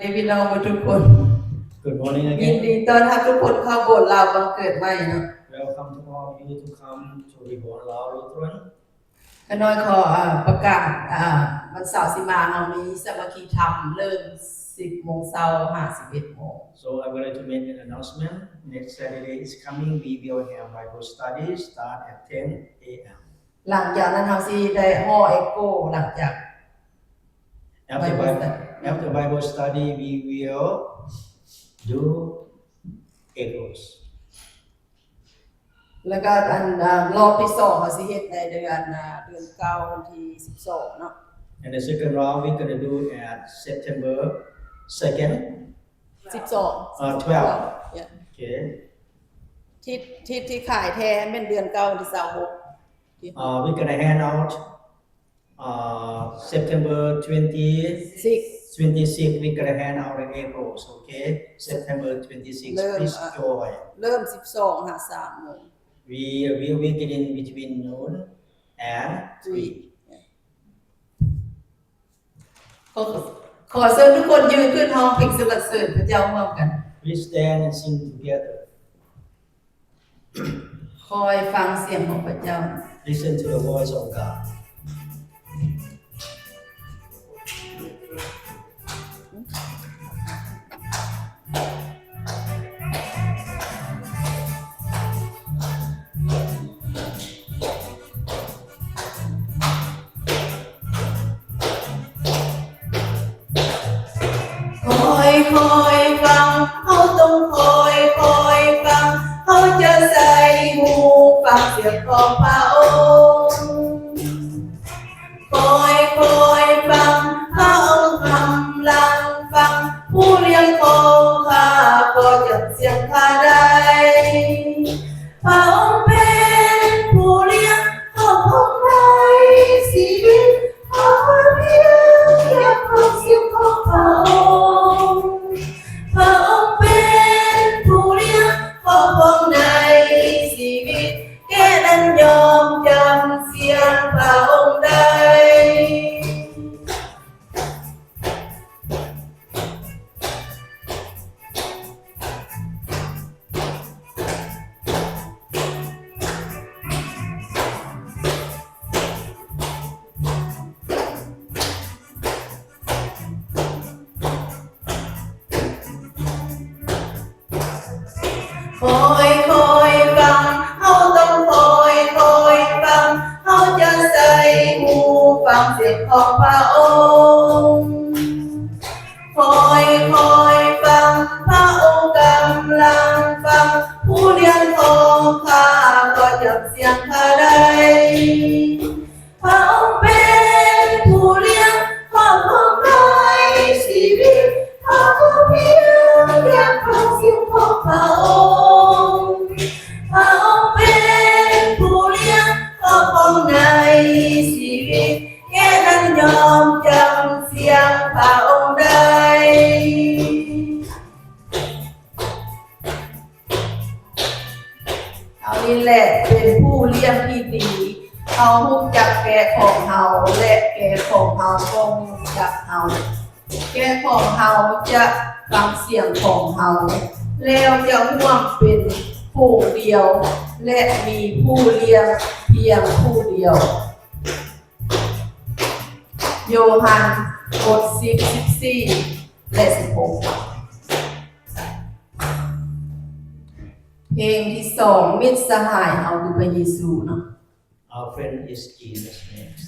ພີ່ນ້ອງທຸກຄົນ Good morning ຍິນ again. ດີຕ້ອນຮັບທຸກຄົນເຂົ້າໂບດລາວບັງເກີດໃໝ່ເນາະ. Welcome to all of you to come to Reborn Lao Lutheran. ຂ້ານ້ອຍຂໍ ເອີ ປະກາດ ເອີ ວັນເສົາຊິມາເຮົາມີສາມັກຄີທຳ ເລີ່ມສິບໂມງເຊົ້າຫາສິບເອັດໂມງ. So I would like to make an announcement. Next Saturday is coming. We will have Bible study start at ten a.m. ຫຼັງຈາກນັ້ນເຮົາຊິໄດ້ຫໍ່ເອໂກ ຫຼັງຈາກ After Bible Bible, study. After Bible study, we will do egg rolls. ແລ້ວກໍອັນ ອາ ຮອບທີສອງເຮົາຊິເຮັດໃນເດືອນ ອາ ເດືອນເກົ້າ ວັນທີສິບສອງເນາະ. And the second round we're gonna do at September second. ສິບສອງ Uh, twelve. Yeah. Okay. ທິດ ທິດທີ່ຂາຍແທ້ແມ່ນເດືອນເກົ້າ ວັນທີຊາວຫົກ. Uh, we're gonna hand out, uh, September twenty, six. twenty-six, we're gonna hand out the egg rolls, okay? September twenty-six, ເລີ່ມ Please join. ເລີ່ມສິບສອງຫາສາມໂມງ. We, we will begin between noon and three. ຂໍ ຂໍເຊີນທຸກຄົນຢືນຂຶ້ນຮ້ອງເພງສັນລະເສີນພະເຈົ້າຮ່ວມກັນ. Please stand and sing together. ຄອຍຟັງສຽງຂອງພະເຈົ້າ. Listen to the voice of God. ຄອຍ ຄອຍຟັງ ເຮົາຕ້ອງຄອຍ ຄອຍຟັງ ເຮົາຈະໃສ່ຫູຟັງສຽງຂອງພະອົງ. ຄອຍ ຄອຍຟັງ ພະອົງກຳລັງຟັງ ຜູ້ລ້ຽງຂອງຂ້າກໍຈຳສຽງຂ້າໄດ້. ພະອົງເປັນຜູ້ລ້ຽງ ຂອບພະອົງໃນຊີວິດ ຂໍພຽງຢາກຟັງສຽງຂອງພະອົງ. ພະອົງເປັນຜູ້ລ້ຽງ ຂອບພະອົງໃນຊີວິດ ແກະນັ້ນຍອມຈຳສຽງພະອົງໄດ້. ຄອຍ ຄອຍຟັງ ເຮົາຕ້ອງຄອຍ ຄອຍຟັງ ເຮົາຈະໃສ່ຫູຟັງສຽງຂອງພະອົງ. ຄອຍ ຄອຍຟັງ ພະອົງກຳລັງຟັງ ຜູ້ລ້ຽງຂອງຂ້າກໍຈຳສຽງຂ້າໄດ້. ພະອົງເປັນຜູ້ລ້ຽງ ຂອບພະອົງໃນຊີວິດ ຂໍພຽງຢາກຟັງສຽງຂອງພະອົງ. ພະອົງເປັນຜູ້ລ້ຽງ ຂອບພະອົງໃນຊີວິດ ແກະນັ້ນຍອມຈຳສຽງພະອົງໄດ້. ເຮົານີ້ແຫຼະເປັນຜູ້ລ້ຽງທີ່ດີ ເຮົາຮູ້ຈັກແກະຂອງເຮົາ ແລະ ແກະຂອງເຮົາກໍຮູ້ຈັກເຮົາ. ແກະຂອງເຮົາຈະຟັງສຽງຂອງເຮົາ ແລ້ວຈະຮ່ວມເປັນຝູງດຽວ ແລະ ມີຜູ້ລ້ຽງພຽງຜູ້ດຽວ. ໂຍຮັນ ບົດສິບ ສິບສີ່ ແລະ ສິບຫົກ. ເພງທີສອງ ມິດສະຫາຍເຮົາຄືພະເຢຊູເນາະ. Our friend is Jesus next.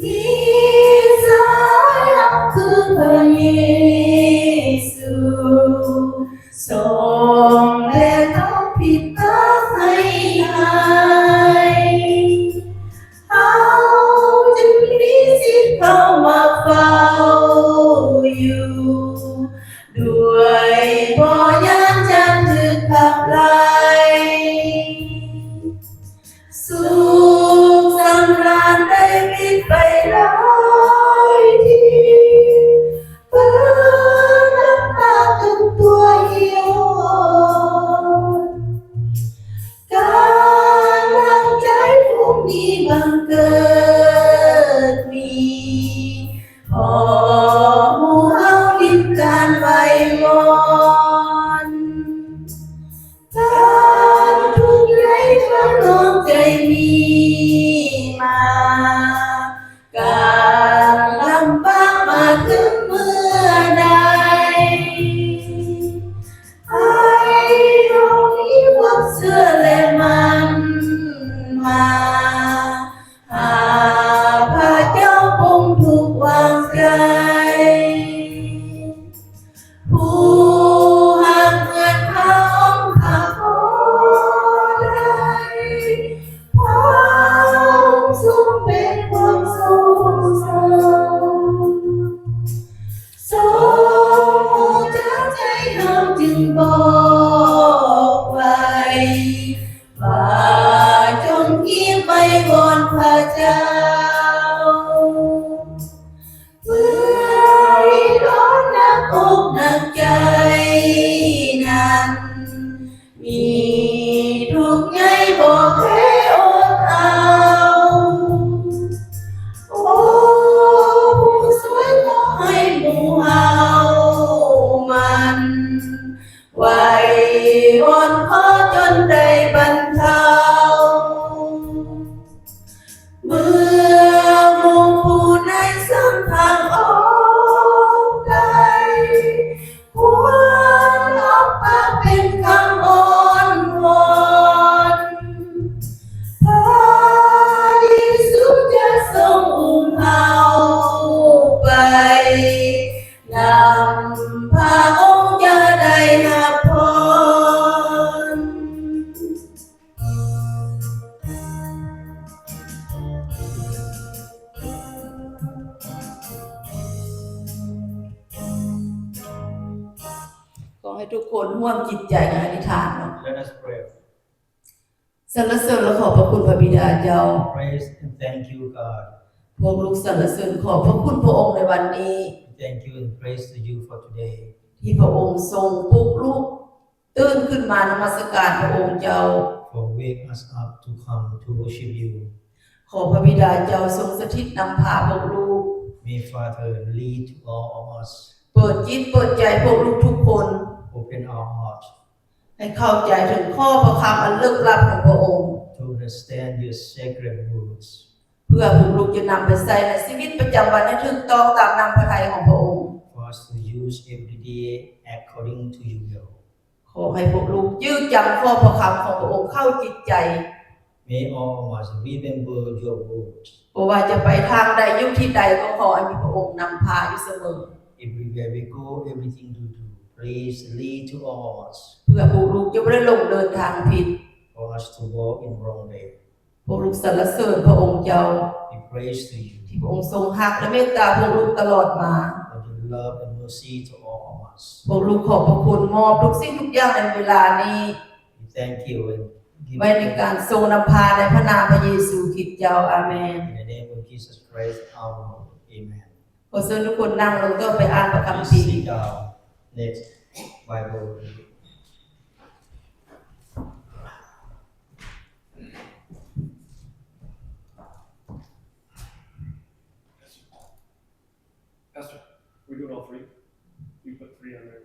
ມີສາຍເຮົາຄືພະເຢຊູ ຊົງແລະເອົາຜິດຕາໃຫ້ຫາຍ ເຮົາຈຶ່ງມີ ນ ຄວາມທຸກໃນທຳນອງໃຈມີມາ ການລຳບາກມາເຖິງເມື່ອໃດ ໃຫ້ເຮົາມີຄວາມເຊື່ອ ແລະ ໝັ້ນມາຫາພະເຈົ້າປົງທຸກວາງໃຈ. ຜູ້ຮັກເຮືອນພະອົງຂ້າຂໍໄດ້ ພະອົງຊົງເປັນຄວາມຊົງເຊົາ ຊົງຫົວໃຈເຮົາຈຶ່ງບອກໄວ້ ວ່າຈົ່ງກິດໄວ້ວອນພະເຈົ້າ ເພື່ອໃຫ້ເຮົາໜັກອົກໜັກໃຈນັ້ນ ມີທຸກໃຫຍ່ບໍ່ແພ້ອົດເອົາ. ໂອ້ ຜູ້ຊ່ວຍ ຂໍໃຫ້ໝູ່ເຮົາໝັ້ນ ໄວ້ວອນຂໍຈົນໄດ້ບັນເທົາ ເມື່ອໝູ່ຜູ້ໃນສັງພາກອອກໄກ ຄວນອອກປາກເປັນຄຳອ້ອນວອນ ພະເຢຊູຈະຊົງອຸ້ມເຮົາໄປ ນຳພະອົງຈະໄດ້ຮັບພອນ. ຂໍໃຫ້ທຸກຄົນຮ່ວມຈິດໃຈອະທິຖານເນາະ. Let us pray. ສັນລະເສີນ ແລະ ຂອບພະຄຸນພະບິດາເຈົ້າ. Praise and thank you, God. ພວກລູກສັນລະເສີນຂອບພະຄຸນພະອົງໃນວັນນີ້. Thank you and praise to you for today. ທີ່ພະອົງຊົງປຸກລຸກຕື່ນຂຶ້ນມານະມັດສະການພະອົງເຈົ້າ. For wake us up to come to worship you. ຂໍພະບິດາເຈົ້າຊົງສະຖິດນຳພາພວກລູກ. May Father lead to all of us. ເປີດຈິດເປີດໃຈພວກລູກທຸກຄົນ. Open our heart. ໃຫ້ເຂົ້າໃຈເຖິງຂໍ້ພະຄຳອັນເລິກລັບຂອງພະອົງ. To understand your sacred words. ເພື່ອພວກລູກຈະນຳໄປໃຊ້ໃນຊີວິດປະຈຳວັນໃຫ້ຖືກຕ້ອງຕາມນ້ຳພະໄທຂອງພະອົງ. For us to use every day according to your will. ຂໍໃຫ້ພວກລູກຈື່ຈຳຂໍ້ພະຄຳຂອງພະອົງເຂົ້າຈິດໃຈ. May all of us remember your words. ບໍ່ວ່າຈະໄປທາງໃດຢູ່ທີ່ໃດ ກໍຂໍໃຫ້ມີພະອົງນຳພາຢູ່ສະເໝີ. Everywhere we go, everything we do, please lead to all of us. ເພື່ອພວกลูกจะบ่ได้หลงเดินทางผิด. For us to walk in wrong way. ພວກລູກสรรเสริญพระองค์เจ้า We praise to you. ที่พระองค์ทรงฮักและเมตตาพวกลูกตลอดมา For your love and mercy to all of us. พวกลูกขอบพระคุณมอบทุกสิ่งทุกอย่างในเวลานี้ We thank you and give ไว้ในการทรงนำพาในพระนามพระเยซูคริสต์เจ้า อาเมน In the name of Jesus Christ, our Lord. Amen. ขอเชิญทุกคนนั่งลง เพื่อไปอ่านพระคัมภีร์ Please sit down. Next Bible reading. Pastor, we doing all three? You put three on there.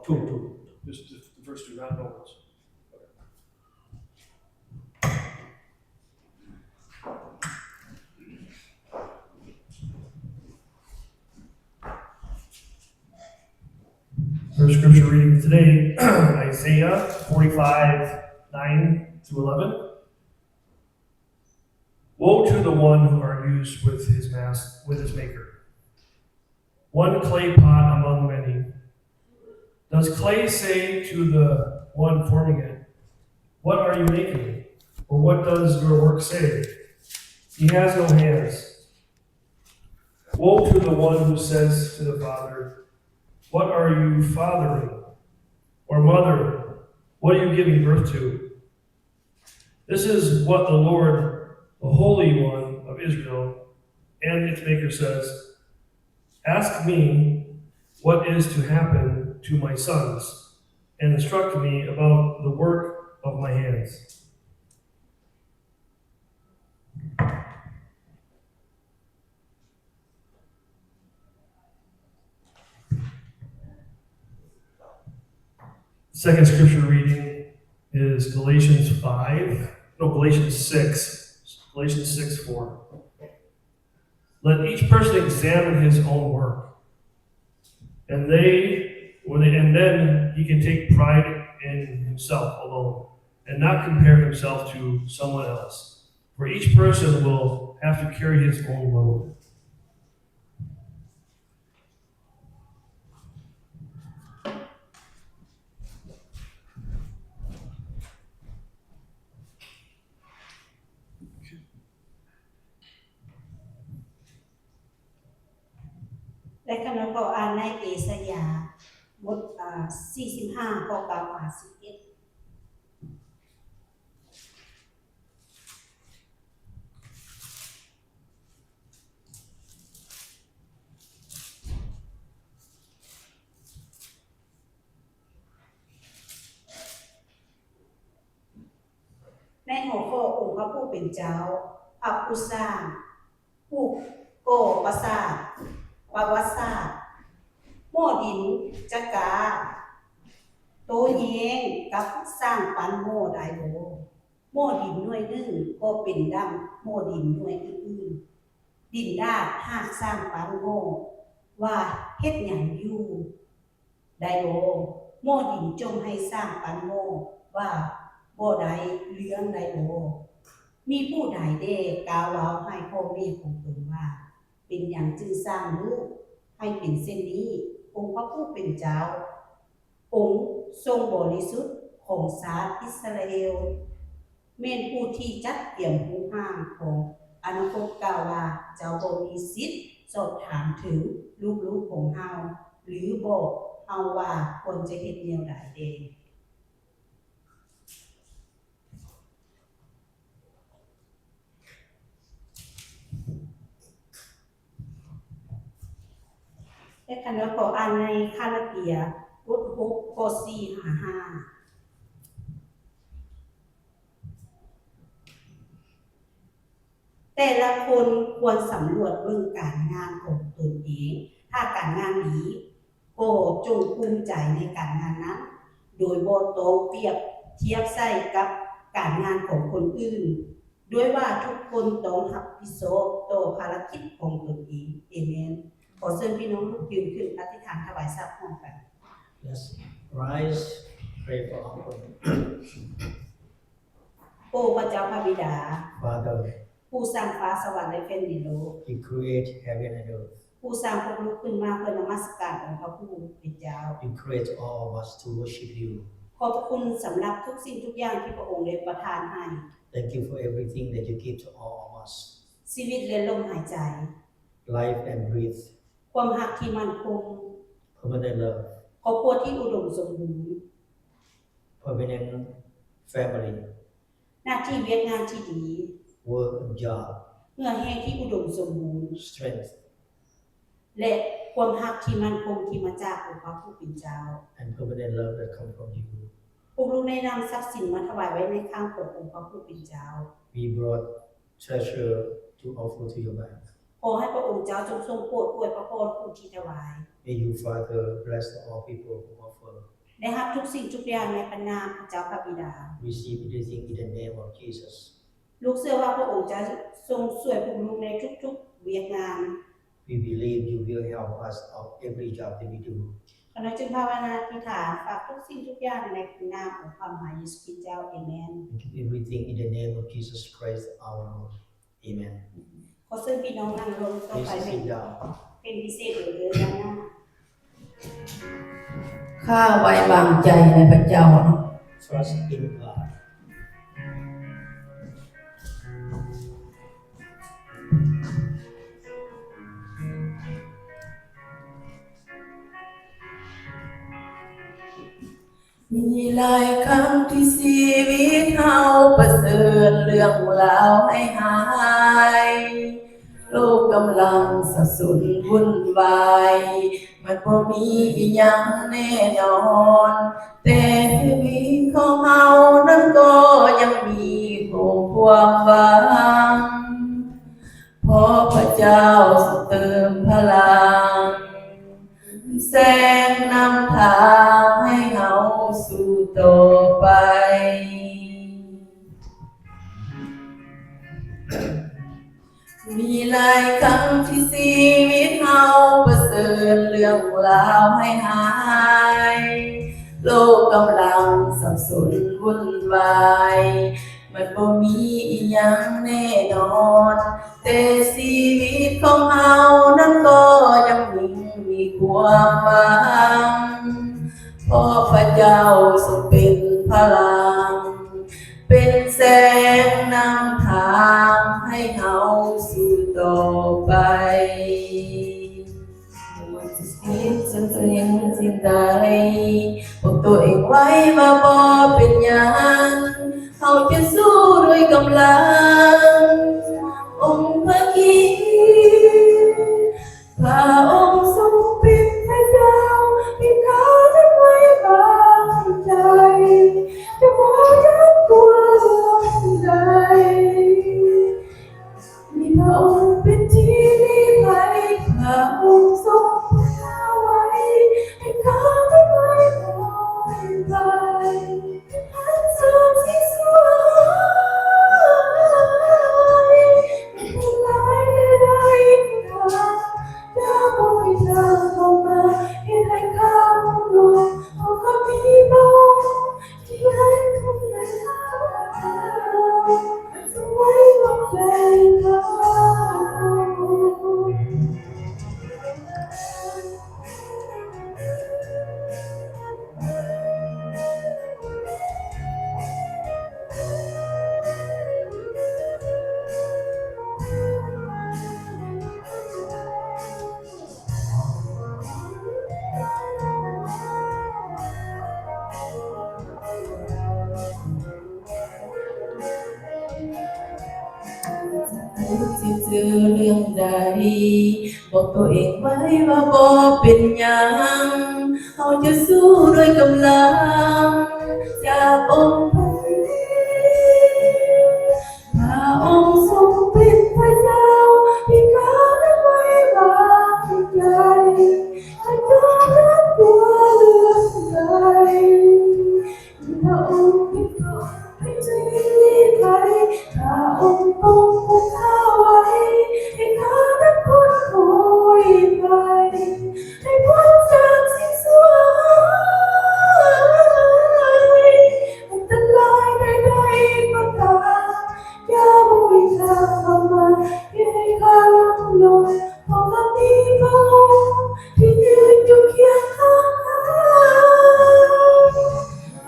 Two, two. Just the, the first two, not no ones. Okay. First scripture reading today, Isaiah forty-five, nine to eleven. Woe to the one who argues with his mas-, with his maker. One clay pot among many. Does clay say to the one forming it, "What are you making?" Or what does your work say? He has no hands. Woe to the one who says to the father, "What are you fathering?" Or, "Mother, what are you giving birth to?" This is what the Lord, the Holy One of Israel, and its Maker says, "Ask me what is to happen to my sons, and instruct me about the work of my hands." Second scripture reading is Galatians five, no, Galatians six. Galatians six four. Let each person examine his own work, and they, when they, and then he can take pride in himself alone and not compare himself to someone else. For each person will have to carry his own load. ແລະ ຂ້ານ້ອຍຂໍອ່ານໃນເອສາຍາ ບົດ ເອີ່ ສີ່ສິບຫ້າ ຂໍ້ເກົ້າຫາສິບເອັດ. ໃນຫົວຂໍ້ ອົງພະຜູ້ເປັນເຈົ້າ, ພະຜູ້ສ້າງ, ຜູ້ກໍ່ປາສາດ, ປະຫວັດສາດ, ໝໍ້ດິນຈະກ້າໂຕ້ແຍ້ງກັບຊ່າງປັ້ນໝໍ້ໄດ້ບໍ່? ໝໍ້ດິນໜ່ວຍໜຶ່ງກໍເປັນດັ່ງໝໍ້ດິນໜ່ວຍອື່ນໆ. ດິນດາດຫາກຊ່າງປັ້ນໝໍ້ວ່າເຮັດຫຍັງຢູ່ໄດ້ບໍ່? ໝໍ້ດິນຈົ່ມໃຫ້ຊ່າງປັ້ນໝໍ້ວ່າບໍ່ໄດ້ເລື່ອງໄດ້ບໍ່? ມີຜູ້ໃດແດ່ກ່າວເວົ້າໃຫ້ພໍ່ແມ່ຂອງຕົນວ່າ, ເປັນຫຍັງຈຶ່ງສ້າງລູກໃຫ້ເປັນເຊັ່ນນີ້? ອົງພະຜູ້ເປັນເຈົ້າ, ອົງຊົງບໍລິສຸດຂອງຊາດອິດສະຣາເອລ ແມ່ນຜູ້ທີ່ຈັດຕຽມຮູບຮ່າງຂອງອະນາຄົດ ກ່າວວ່າ, ເຈົ້າບໍ່ມີສິດສອບຖາມເຖິງລູກໆຂອງເຮົາ ຫຼື ບອກເຮົາວ່າຄວນຈະເຮັດແນວໃດແດ່? ແລະ ຂ້ານ້ອຍຂໍອ່ານໃນກາລາເຕຍ ບົດຫົກ ຂໍ້ສີ່ຫາຫ້າ. ແຕ່ລະຄົນຄວນສຳຫຼວດເບິ່ງການງານຂອງຕົນເອງ, ຖ້າການງານດີ, ກໍຈົ່ງພູມໃຈໃນການງານນັ້ນ, ໂດຍບໍ່ຕ້ອງປຽບທຽບໃສ່ກັບການງານຂອງຄົນອື່ນ, ດ້ວຍວ່າທຸກຄົນຕ້ອງຮັບຜິດຊອບຕໍ່ພາລະກິດຂອງຕົນເອງ. ເອເມນ. ຂໍເຊີນພີ່ນ້ອງລຸກຢືນຂຶ້ນອະທິຖານຖວາຍສັດພ້ອມກັນ. Let's rise, pray for our Lord. ໂອ້ ພະເຈົ້າພະບິດາ, Father, ຜູ້ສ້າງຟ້າສະຫວັນ ແລະ ແຜ່ນດິນໂລກ, You create heaven and earth. ຜູ້ສ້າງພວກລູກຂຶ້ນມາເພື່ອນະມັດສະການອົງພະຜູ້ເປັນເຈົ້າ, You create all of us to worship You. ຂອບພະຄຸນສຳລັບທຸກສິ່ງທຸກຢ່າງທີ່ພະອົງໄດ້ປະທານໃຫ້, Thank You for everything that You give to all of us. ຊີວິດ ແລະ ລົມຫາຍໃຈ, Life and breath. ຄວາມຮັກທີ່ໝັ້ນຄົງ, Permanent love. ຄອບຄົວທີ່ອຸດົມສົມບູນ, Permanent family. ໜ້າທີ່ວຽກງານທີ່ດີ, Work and job. ເຫື່ອແຮງທີ່ອຸດົມສົມບູນ, Strength. ແລະ ຄວາມຮັກທີ່ໝັ້ນຄົງທີ່ມາຈາກອົງພະຜູ້ເປັນເຈົ້າ, And permanent love that come from You. ພວກລູກໄດ້ນຳຊັບສິນມາຖວາຍໄວ້ໃນຂ້າງຂອງອົງພະຜູ້ເປັນເຈົ້າ, We brought treasure to offer to Your back. ຂໍໃຫ້ພະອົງເຈົ້າຈົ່ງຊົງໂປດອວຍພະພອນຜູ້ທີ່ຖວາຍ, May You, Father, bless all people who offer. ໄດ້ຮັບທຸກສິ່ງທຸກຢ່າງໃນພະນາມພະເຈົ້າພະບິດາ, Receive everything in the name of Jesus. ລູກເຊື່ອວ່າພະອົງຈະຊົງຊ່ວຍພວກລູກໃນທຸກໆວຽກງານ. We believe You will help us of every job that we do. ຂ້ານ້ອຍຈຶ່ງພາວະນາອະທິຖານ ຝາກທຸກສິ່ງທຸກຢ່າງໃນນາມອົງພະມະຫາເຢຊູຄຣິດເຈົ້າ. ເອເມນ. We give everything in the name of Jesus Christ our Lord. Amen. ຂໍເຊີນພີ່ນ້ອງນັ່ງລົງ. ຕໍ່ໄປ Please sit down. ເປັນພິເສດເດີ ເດີດ້ານໜ້າ. ຂ້າໄວ້ວາງໃຈໃນພະເຈົ້າ. Trust in God. ມີຫຼາຍຄັ້ງທີ່ຊີວິດເຮົາປະເຊີນເລື່ອງລາວຮ້າຍໆ, ໂລກກຳລັງສັບສົນວຸ່ນວາຍ, ມັນບໍ່ມີອີ່ຫຍັງແນ່ນອນ, ແຕ່ຊີວິດຂອງເຮົານັ້ນກໍຍັງມີຄວາມຫວັງ, ເພາະພະເຈົ້າຊົງເຕີມພະລັງ, ແສ ງນຳທາງໃຫ້ເຮົາສູ້ຕໍ່ໄປ. ມີຫຼາຍຄັ້ງທີ່ຊີວິດເຮົາປະເຊີນເລື່ອງລາວຮ້າຍໆ, ໂລກກຳລັງສັບສົນວຸ່ນວາຍ, ມັນບໍ່ມີອີ່ຫຍັງແນ່ນອນ, ແຕ່ຊີວິດຂອງເຮົານັ້ນກໍຍັງມີຄວາມຫວັງ, ເພາະພະເຈົ້າຊົງເປັນພະລັງ ເປັນແສງນຳທາງໃຫ້ເຮົາສູ້ຕໍ່ໄປ. ບໍ່ວ່າຈະເຈັບຈະເຈັບຈັ່ງໃດ, ບອກຕົວເອງໄວ້ວ່າບໍ່ເປັນຫຍັງ, ເຮົາຈະສູ້ດ້ວຍກຳລັງອົງພະກິດ. ພະອົງຊົງເປັນພະເຈົ້າທີ່ຂ້າໄດ້ໄວ້ວາງໃຈ, ຈະບໍ່ຢ້ານກົວເລື່ອງໃດ. ມີພະອົງເປັນທີ່ລີ້ໄພ, ພະອົງຊົງພາໄວ້ ໃຫ້ຂ້າໄດ້ໄວ້ວາງໃຈ. ເຈົ້າເຈີເລື່ອງໃດ, ບອກຕົວເອງໄວ້ວ່າບໍ່ເປັນຫຍັງ, ເຮົາຈະສູ້ດ້ວຍກຳລັງຈາກອົງພະ ພະອົງຊົງເປັນພະເຈົ້າທີ່ຂ້າໄວ້ວາງໃຈ, ຂ້າບໍ່ຢ້ານກົວເລື່ອງໃດ. ພະອົງເປັນກອງ ເປັນທີ່ລີ້ໄພ, ພະອົງປົກປ້ອງພວກຂ້າໄວ້, ໃຫ້ຂ້ານັ້ນພົ້ນໂພຍໄພ, ໃຫ້ພົ້ນຈາກສິ່ງຊົ່ວຮ້າຍ. ອັນຕະລາຍໃດໆກໍຕາມ, ຢ່າບໍ່ໃຫ້ຂ້າເຂົ້າມາ, ຢ່າໃຫ້ຂ້າລົ້ມລົງ, ເພາະຂ້າມີພະອົງທີ່ຢືນຢູ່ຄຽງຂ້າງຂ້າ.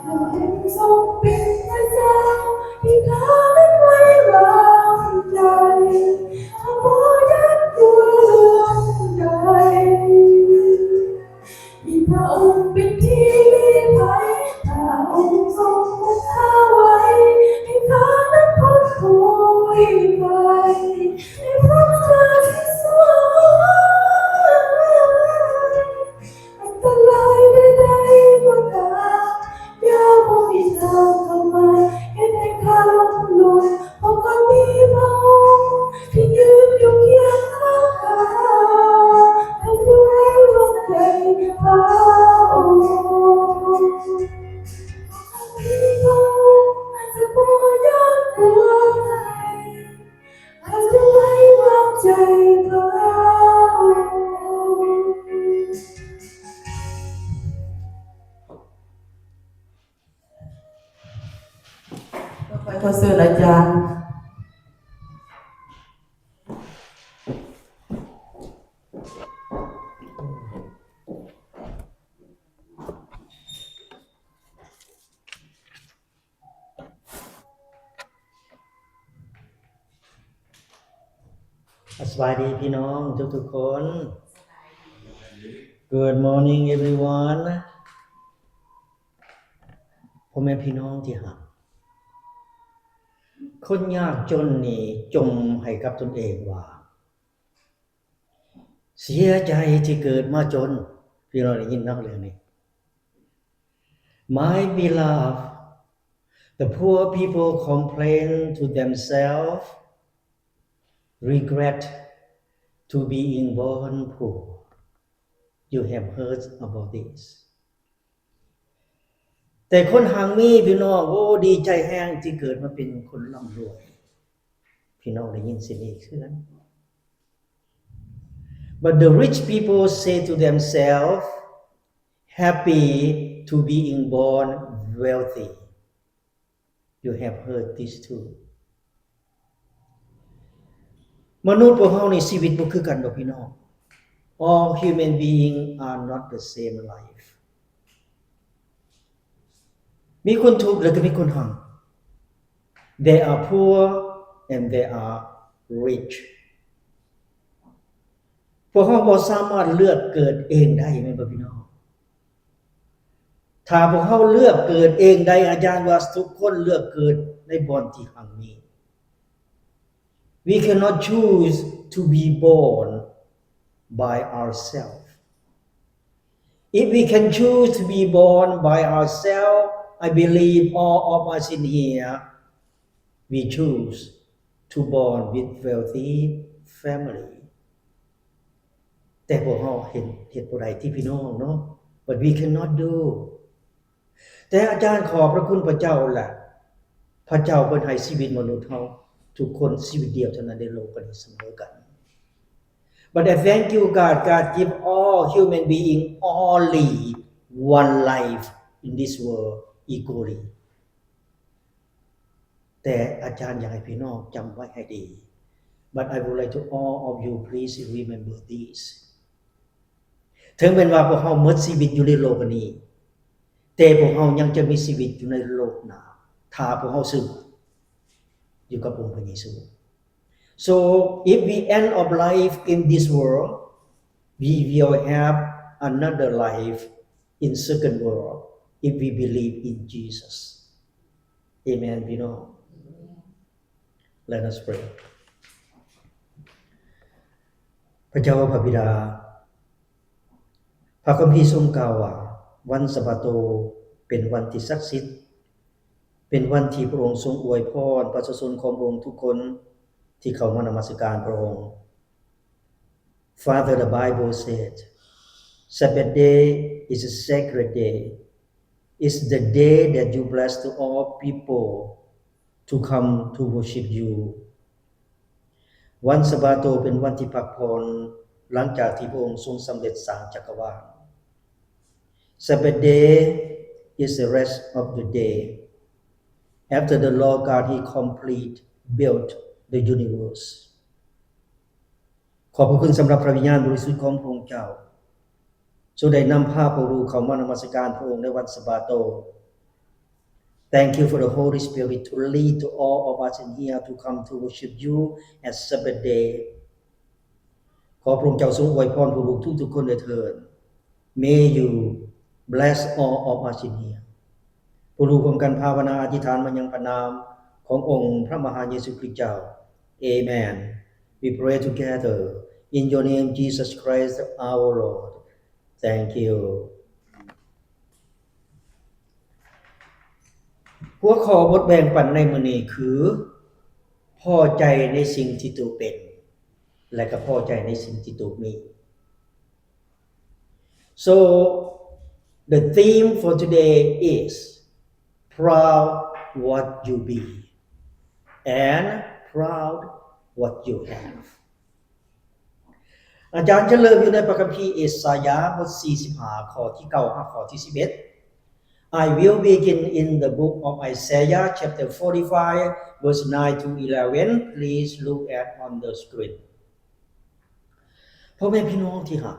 ພະອົງຊົງເປັນພະເຈົ້າທີ່ຂ້າໄວ້ວາງໃຈ, ຂ້າບໍ່ຢ້ານກົວເລື່ອງໃດ. ມີພະອົງເປັນທີ່ລີ້ໄພ, ພະອົງຊົງປົກປ້ອງຂ້າໄວ້, ໃຫ້ຂ້ານັ້ນພົ້ນໂພຍໄພ, ໃຫ້ພົ້ນຈາກສິ່ງຊົ່ວຮ້າຍ. ອັນຕະລາຍໃດໆກໍຕາມ, ຢ່າບໍ່ໃຫ້ຂ້າເຂົ້າມາ, ເຮັດໃຫ້ຂ້າລົ້ມລົງ, ເພາະຂ້າມີພະອົງທີ່ຢືນຢູ່ຄຽງຂ້າງຂ້າ. ໃຫ້ໄວ້ວາງໃຈພະອົງ, ເພາະຂ້າມີພະອົງ, ຂ້າຈະບໍ່ຢ້ານກົວໃຜ. ຕໍ່ໄປຂໍເຊີນອາຈານ ສະບາຍດີພີ່ນ້ອງທຸກໆຄົນ. Good morning everyone. ພໍ່ແມ່ພີ່ນ້ອງທີ່ຮັກ, ຄົນຍາກຈົນນີ້ຈົ່ມໃຫ້ກັບຕົນເອງວ່າ ເສຍໃຈທີ່ເກີດມາຈົນ. ພີ່ນ້ອງໄດ້ຍິນເນາະເລື່ອງນີ້. My beloved, the poor people complain to themselves, regret to being born poor. You have heard about this. ແຕ່ຄົນຮັ່ງມີ ພີ່ນ້ອງ ໂອ້ ດີໃຈແຮງທີ່ເກີດມາເປັນຄົນລ່ຳລວຍ. ພີ່ນ້ອງໄດ້ຍິນສິ່ງນີ້ຄືກັນ. But the rich people say to themselves, "Happy to being born wealthy." You have heard this too. ມະນຸດພວກເຮົານີ້ຊີວິດບໍ່ຄືກັນດອກພີ່ນ້ອງ. All human beings are not the same life. ມີຄົນທຸກ ແລະ ກໍມີຄົນຮັ່ງ. There are poor and there are rich. ພວກເຮົາບໍ່ສາມາດເລືອກເກີດເອງໄດ້ ແມ່ນບໍ່ພີ່ນ້ອງ? ຖ້າພວກເຮົາເລືອກເກີດເອງໄດ້ ອາຈານວ່າທຸກຄົນເລືອກເກີດໃນບ່ອນທີ່ຮັ່ງມີ. We cannot choose to be born by ourselves. If we can choose to be born by ourselves, I believe all of us in here, we choose to born with wealthy family. ແຕ່ພວກເຮົາເຮັດ ເຮັດບໍ່ໄດ້ຕິພີ່ນ້ອງເນາະ. But we cannot do. ແຕ່ອາຈານຂອບພະຄຸນພະເຈົ້າ ແລະ ພະເຈົ້າເພິ່ນໃຫ້ຊີວິດມະນຸດເຮົາທຸກຄົນຊີວິດດຽວເທົ່ານັ້ນໃນໂລກນີ້ສະເໝີກັນ. But I thank you, God. God give all human being only one life in this world equally. ແຕ່ອາຈານຢາກໃຫ້ພີ່ນ້ອງຈຳໄວ້ໃຫ້ດີ. But I would like to all of you, please remember this. ເຖິງແມ່ນວ່າພວກເຮົາໝົດຊີວິດຢູ່ໃນໂລກອັນນີ້, ແຕ່ພວກເຮົາຍັງຈະມີຊີວິດຢູ່ໃນໂລກໜ້າ ຖ້າພວກເຮົາເຊື່ອຢູ່ກັບອົງພະເຢຊູ. So, if we end of life in this world, we will have another life in second world if we believe in Jesus. Amen ພີ່ນ້ອງ. Let us pray. ພະເຈົ້າພະບິດາ, ພະຄຳພີຊົງກ່າວວ່າ ວັນສະບາໂຕເປັນວັນທີ່ສັກສິດ, ເປັນວັນທີ່ພະອົງຊົງອວຍພອນປະຊາຊົນຂອງພະອົງທຸກຄົນທີ່ເຂົ້າມານະມັດສະການພະອົງ. Father, the Bible said, "Sabbath day is a sacred day. It's the day that you bless to all people to come to worship you." ວັນສະບາໂຕເປັນວັນທີ່ພັກຜ່ອນ ຫຼັງຈາກທີ່ພະອົງຊົງສຳເລັດສ້າງຈັກກະວານ. Sabbath day is the rest of the day. After the Lord God, He complete built the universe. ຂອບພະຄຸນສຳລັບພະວິນຍານບໍລິສຸດຂອງພະອົງເຈົ້າ ຊົງໄດ້ນຳພາພວກລູກເຂົ້າມານະມັດສະການພະອົງໃນວັນສະບາໂຕ. Thank you for the Holy Spirit to lead to all of us in here to come to worship you at Sabbath day. ຂໍພະອົງເຈົ້າຊົງອວຍພອນພວກລູກທຸກໆຄົນດ້ວຍເທີ້ນ. May you bless all of us in here. ພວກລູກຮ່ວມກັນພາວະນາອະທິຖານມາຍັງພະນາມຂອງອົງພະມະຫາເຢຊູຄຣິສເຈົ້າ. Amen. We pray together in your name, Jesus Christ, our Lord. Thank you. ຫົວຂໍ້ບົດແບ່ງປັນໃນມື້ນີ້ຄື ພໍໃຈໃນສິ່ງທີ່ໂຕເປັນ ແລະ ກໍພໍໃຈໃນສິ່ງທີ່ໂຕມີ. So, the theme for today is proud what you be and proud what you have. ອາຈານຈະເລີ່ມຢູ່ໃນພະຄຳພີເອສາຍາ ບົດສີ່ສິບຫ້າ ຂໍ້ທີເກົ້າຫາຂໍ້ທີສິບເອັດ. I will begin in the book of Isaiah, chapter forty-five, verse nine to eleven. Please look at on the screen. ພໍ່ແມ່ພີ່ນ້ອງທີ່ຮັກ,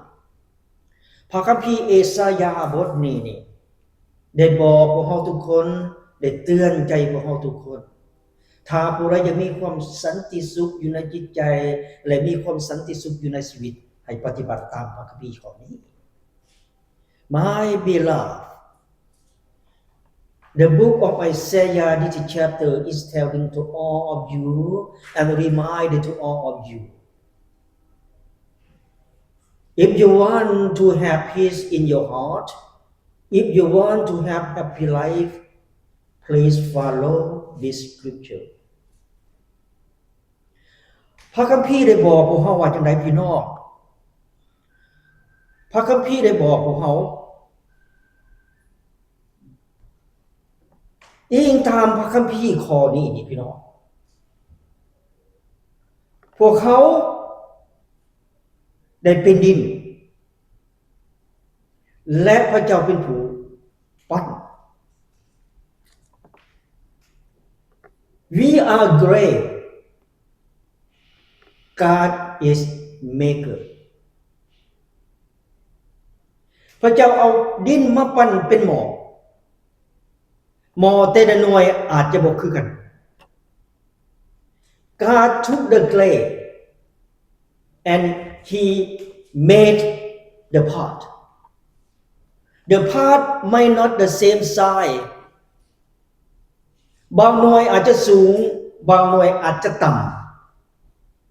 ພະຄຳພີເອສາຍາບົດນີ້ນີ້ ໄດ້ບອກພວກເຮົາທຸກຄົນ, ໄດ້ເຕືອນໃຈພວກເຮົາທຸກຄົນ, ຖ້າຜູ້ໃດຢາກມີຄວາມສັນຕິສຸກຢູ່ໃນຈິດໃຈ ແລະ ມີຄວາມສັນຕິສຸກຢູ່ໃນຊີວິດ, ໃຫ້ປະຕິບັດຕາມພະຄຳພີຂໍ້ນີ້. My beloved, the book of Isaiah, this chapter, is telling to all of you and remind to all of you. If you want to have peace in your heart, if you want to have happy life, please follow this scripture. ພະຄຳພີໄດ້ບອກພວກເຮົາວ່າຈັ່ງໃດພີ່ນ້ອງ? ພະຄຳພີໄດ້ບອກພວກເຮົາ ອີງຕາມພະຄຳພີຂໍ້ນີ້ນີ້ ພີ່ນ້ອງ, ພວກເຮົາໄດ້ເປັນດິນ ແລະ ພະເຈົ້າເປັນຜູ້ປັ້ນ. We are clay, God is maker. ພະເຈົ້າເອົາດິນມາປັ້ນເປັນໝໍ້, ໝໍ້ແຕ່ລະໜ່ວຍອາດຈະບໍ່ຄືກັນ. God took the clay and he made the pot. The pot might not the same size. ບາງໜ່ວຍອາດຈະສູງ, ບາງໜ່ວຍອາດຈະຕ່ຳ,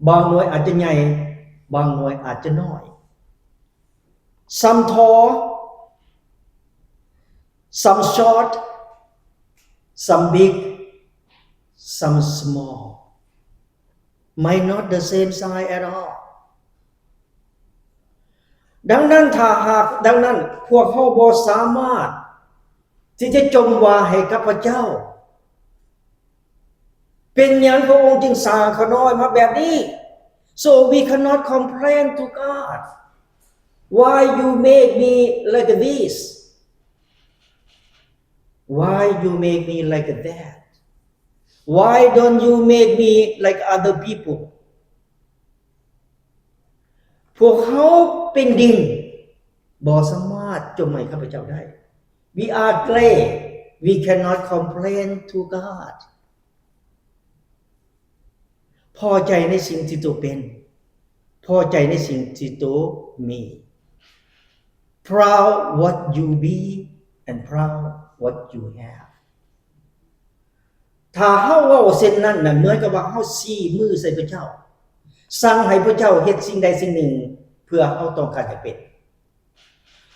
ບາງໜ່ວຍອາດຈະໃຫຍ່, ບາງໜ່ວຍອາດຈະນ້ອຍ. Some tall, some short, some big, some small. Might not the same size at all. ດັ່ງນັ້ນ ຖ້າຫາກ, ດັ່ງນັ້ນ ພວກເຮົາບໍ່ສາມາດທີ່ຈະຈົ່ມວ່າໃຫ້ກັບພະເຈົ້າ, ເປັນຫຍັງພະອົງຈຶ່ງສ້າງຂ້ານ້ອຍມາແບບນີ້? So we cannot complain to God, "Why you make me like this? Why you make me like that? Why don't you make me like other people?" ພວກເຮົາເປັນດິນ, ບໍ່ສາມາດຈົ່ມໃຫ້ຂ້າພະເຈົ້າໄດ້. We are clay, we cannot complain to God. ພໍໃຈໃນສິ່ງທີ່ໂຕເປັນ, ພໍໃຈໃນສິ່ງທີ່ໂຕມີ. Proud what you be and proud what you have. ຖ້າເຮົາເວົ້າເຊັ່ນນັ້ນນະ, ເໝືອນກັບວ່າເຮົາຊີ້ມືໃສ່ພະເຈົ້າ, ສັ່ງໃຫ້ພະເຈົ້າເຮັດສິ່ງໃດສິ່ງໜຶ່ງເພື່ອເຮົາຕ້ອງການໃຫ້ເປັນ.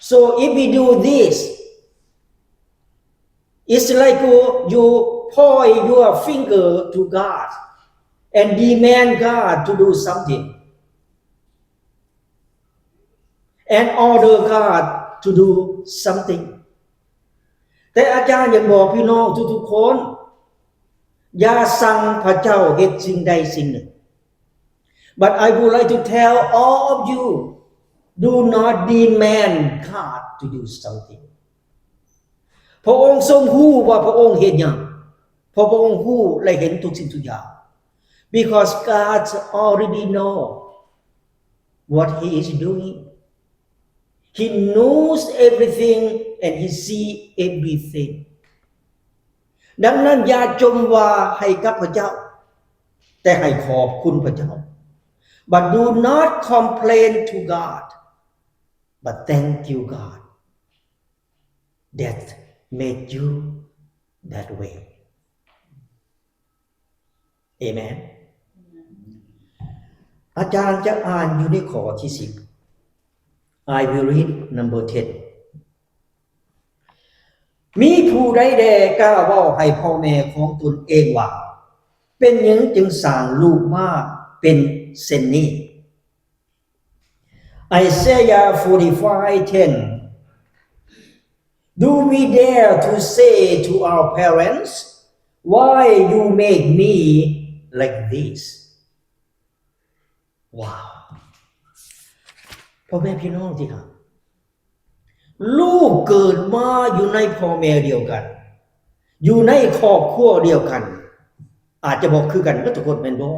So if we do this, it's like you, you point your finger to God and demand God to do something and order God to do something. ແຕ່ອາຈານຢາກບອກພີ່ນ້ອງທຸກໆຄົນ, ຢ່າສັ່ງພະເຈົ້າເຮັດສິ່ງໃດສິ່ງໜຶ່ງ. But I would like to tell all of you, do not demand God to do something. ພະອົງຊົງຮູ້ວ່າພະອົງເຮັດຫຍັງ, ເພາະພະອົງຮູ້ ແລະ ເຫັນທຸກສິ່ງທຸກຢ່າງ. Because God already know what he is doing. He knows everything and he see everything. ດັ່ງນັ້ນ ຢ່າຈົ່ມວ່າໃຫ້ກັບພະເຈົ້າ, ແຕ່ໃຫ້ຂອບຄຸນພະເຈົ້າ. But do not complain to God, but thank you, God, that made you that way. Amen. ອາຈານຈະອ່ານຢູ່ໃນຂໍ້ທີສິບ. I will read number ten. ມີຜູ້ໃດແດ່ກ້າເວົ້າໃຫ້ພໍ່ແມ່ຂອງຕົນເອງວ່າ, ເປັນຫຍັງຈຶ່ງສ້າງລູກມາເປັນເຊັ່ນນີ້? Isaiah forty-five ten. Do we dare to say to our parents, "Why you make me like this?" ວ້າວ ພໍ່ແມ່ພີ່ນ້ອງທີ່ຮັກ, ລູກເກີດມາຢູ່ໃນພໍ່ແມ່ດຽວກັນ, ຢູ່ໃນຄອບຄົວດຽວກັນ, ອາດຈະບໍ່ຄືກັນເບິດທຸກຄົນ ແມ່ນບໍ່?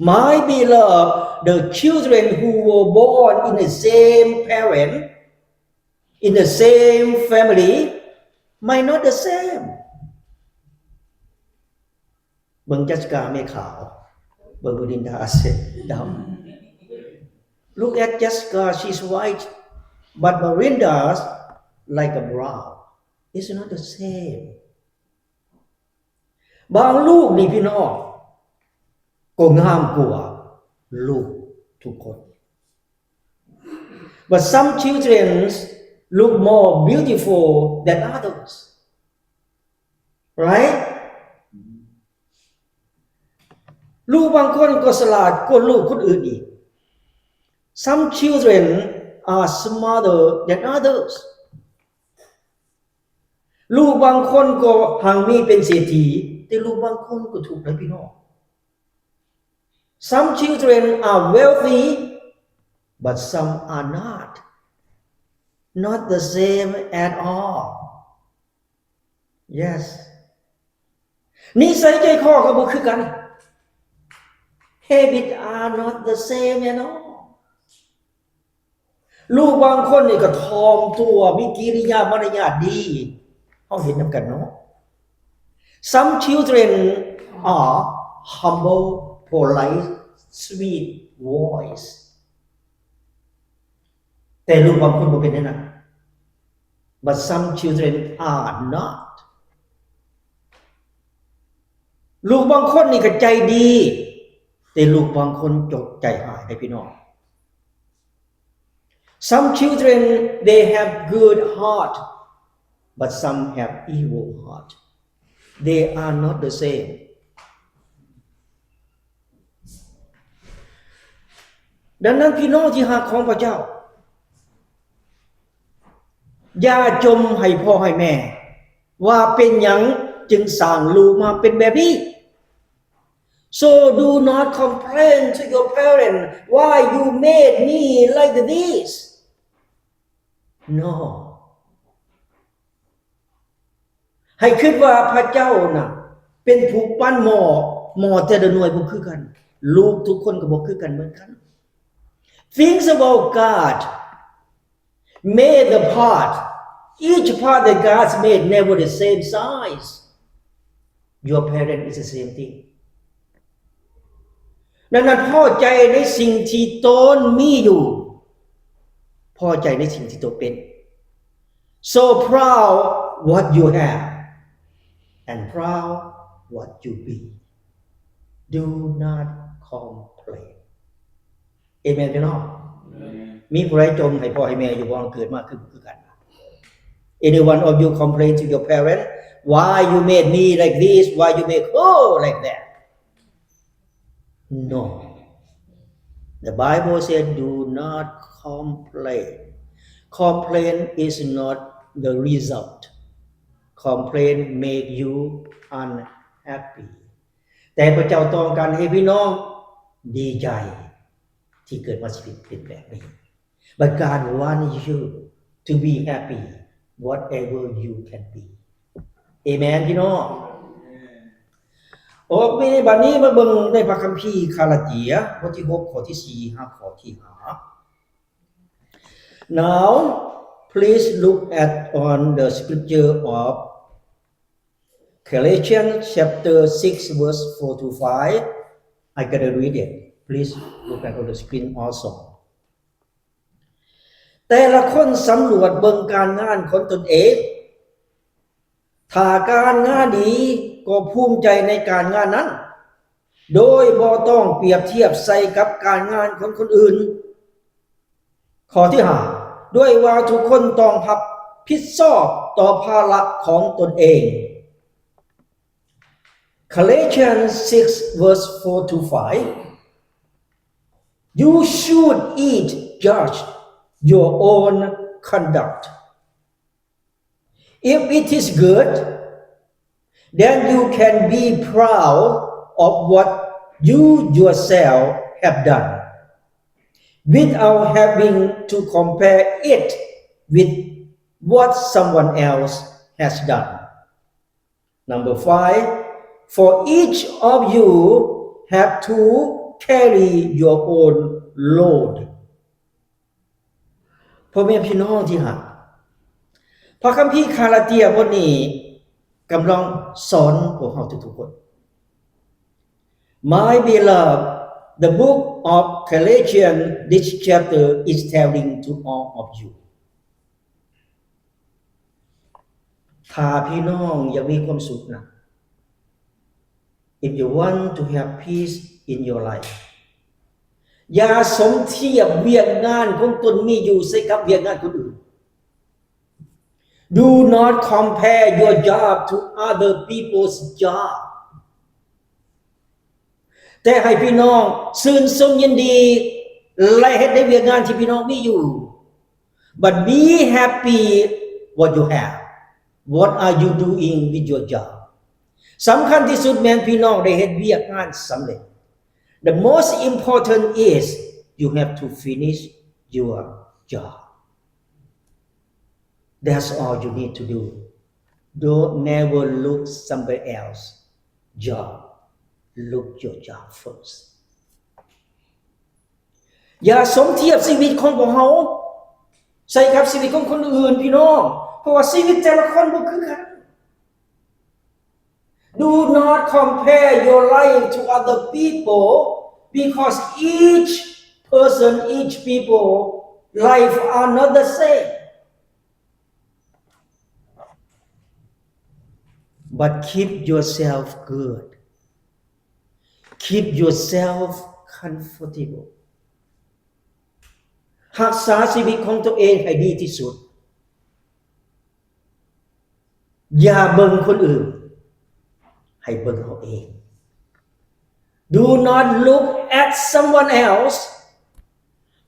My beloved, the children who were born in the same parent, in the same family, might not the same. ເບິ່ງຈັດສະກາແມ່ຂາວ, ເບິ່ງເມລິນດາເສດດຳ. Look at Jessica, she's white, but Melinda's like a brown. It's not the same. ບາງລູກນີ້ພີ່ນ້ອງ ກໍງາມກວ່າລູກທຸກຄົນ. But some children look more beautiful than others. Right? ລູກບາງຄົນກໍສະຫຼາດກວ່າລູກຄົນອື່ນອີກ. Some children are smarter than others. ລູກບາງຄົນກໍຮັ່ງມີເປັນເສດຖີ, ແຕ່ລູກບາງຄົນກໍທຸກໃດພີ່ນ້ອງ. Some children are wealthy, but some are not. Not the same at all. Yes. ນິໄສໃຈຄໍກໍບໍ່ຄືກັນ. Habit are not the same at all. ລູກບາງຄົນນີ້ກໍຖ່ອມຕົວ, ມີກິລິຍາມາລະຍາດດີ. ເຮົາເຫັນນຳກັນເນາະ. Some children are humble, polite, sweet voice. ແຕ່ລູກບາງຄົນບໍ່ເປັນແນວນັ້ນ. But some children are not. ລູກບາງຄົນນີ້ກໍໃຈດີ, ແຕ່ລູກບາງຄົນຈົກໃຈຮ້າຍໃດພີ່ນ້ອງ. Some children, they have good heart, but some have evil heart. They are not the same. ດັ່ງນັ້ນ ພີ່ນ້ອງທີ່ຮັກຂອງພະເຈົ້າ, ຢ່າຈົ່ມໃຫ້ພໍ່ໃຫ້ແມ່ວ່າເປັນຫຍັງຈຶ່ງສ້າງລູກມາເປັນແບບນີ້. So do not complain to your parents, "Why you made me like this?" No. ໃຫ້ຄິດວ່າພະເຈົ້ານະເປັນຜູ້ປັ້ນໝໍ້, ໝໍ້ແຕ່ລະໜ່ວຍບໍ່ຄືກັນ, ລູກທຸກຄົນກໍບໍ່ຄືກັນເໝືອນກັນ. Things about God made the part, each part that God's made never the same size. Your parent is the same thing. ດັ່ງນັ້ນ ພໍໃຈໃນສິ່ງທີ່ຕົນມີຢູ່, ພໍໃຈໃນສິ່ງທີ່ຕົນເປັນ. So proud what you have and proud what you be. Do not complain. ເອເມນ ພີ່ນ້ອງ. ມີຜູ້ໃດຈົ່ມໃຫ້ພໍ່ໃຫ້ແມ່ຢູ່ບໍ່? ເກີດມາຄືບໍ່ຄືກັນ. Any one of you complain to your parent, "Why you made me like this? Why you make her like that?" No. The Bible said, "Do not complain." Complain is not the result. Complain make you unhappy. ແຕ່ພະເຈົ້າຕ້ອງການໃຫ້ພີ່ນ້ອງດີໃຈທີ່ເກີດມາຊີວິດເປັນແບບນີ້. But God want you to be happy whatever you can be. ເອເມນ ພີ່ນ້ອງ. ໂອເຄ ບັດນີ້ມາເບິ່ງໃນພະຄຳພີກາລາເຕຍ ບົດທີຫົກ ຂໍ້ທີສີ່ຫາຂໍ້ທີຫ້າ. Now, please look at on the scripture of Galatians chapter six, verse four to five. I gotta read it. Please look at on the screen also. ແຕ່ລະຄົນສຳຫຼວດເບິ່ງການງານຂອງຕົນເອງ. ຖ້າການງານດີ ກໍພູມໃຈໃນການງານນັ້ນ, ໂດຍບໍ່ຕ້ອງປຽບທຽບໃສ່ກັບການງານຂອງຄົນອື່ນ. ຂໍ້ທີຫ້າ ດ້ວຍວ່າທຸກຄົນຕ້ອງຮັບຜິດຊອບຕໍ່ພາລະຂອງຕົນເອງ. Galatians six, verse four to five. You should each judge your own conduct. If it is good, then you can be proud of what you yourself have done, without having to compare it with what someone else has done. Number five, for each of you have to carry your own load. ພໍ່ແມ່ພີ່ນ້ອງທີ່ຮັກ, ພະຄຳພີກາລາເຕຍບົດນີ້ກຳລັງສອນພວກເຮົາທຸກໆຄົນ. My beloved, the book of Galatians, this chapter is telling to all of you. ຖ້າພີ່ນ້ອງຢາກມີຄວາມສຸກນະ, if you want to have peace in your life, ຢ່າສົມທຽບວຽກງານຂອງຕົນມີຢູ່ໃສ່ກັບວຽກງານຄົນອື່ນ. Do not compare your job to other people's job. ແຕ່ໃຫ້ພີ່ນ້ອງຊື່ນຊົມຍິນດີ ແລະເຮັດໃນວຽກງານທີ່ພີ່ນ້ອງມີຢູ່. But be happy what you have. What are you doing with your job? ສຳຄັນທີ່ສຸດແມ່ນພີ່ນ້ອງໄດ້ເຮັດວຽກງານສຳເລັດ. The most important is you have to finish your job. That's all you need to do. Don't never look somebody else job. Look your job first. ຢ່າສົມທຽບຊີວິດຂອງພວກເຮົາໃສ່ກັບຊີວິດຂອງຄົນອື່ນ, ພີ່ນ້ອງ, ເພາະວ່າຊີວິດແຕ່ລະຄົນບໍ່ຄືກັນ. Do not compare your life to other people, because each person, each people life are not the same. But keep yourself good. Keep yourself comfortable. ຮັກສາຊີວິດຂອງຕົວເອງໃຫ້ດີທີ່ສຸດ. ຢ່າເບິ່ງຄົນອື່ນ, ໃຫ້ເບິ່ງເຮົາເອງ. Do not look at someone else,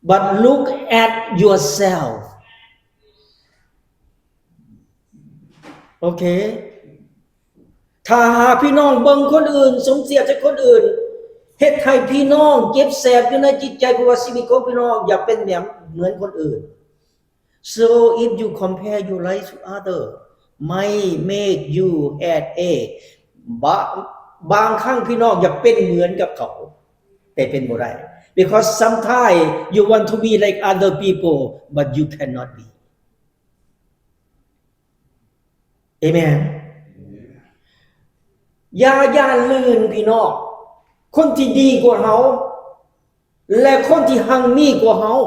but look at yourself. ໂອເຄ. ຖ້າຫາກພີ່ນ້ອງເບິ່ງຄົນອື່ນ, ສົມທຽບໃສ່ຄົນອື່ນ, ເຮັດໃຫ້ພີ່ນ້ອງເຈັບແສບຢູ່ໃນຈິດໃຈ, ເພາະວ່າຊີວິດຂອງພີ່ນ້ອງຢາກເປັນແບບເໝືອນຄົນອື່ນ. So if you compare your life to other, might make you headache. ບາ, ບາງຄັ້ງພີ່ນ້ອງຢາກເປັນເໝືອນກັບເຂົາ, ແຕ່ເປັນບໍ່ໄດ້. Because sometimes you want to be like other people, but you cannot be. ເອເມນ. ຢ່າຢ້ານລື່ນພີ່ນ້ອງ, ຄົນທີ່ດີກວ່າເຮົາ ແລະ ຄົນທີ່ຮັ່ງມີກວ່າເຮົາ.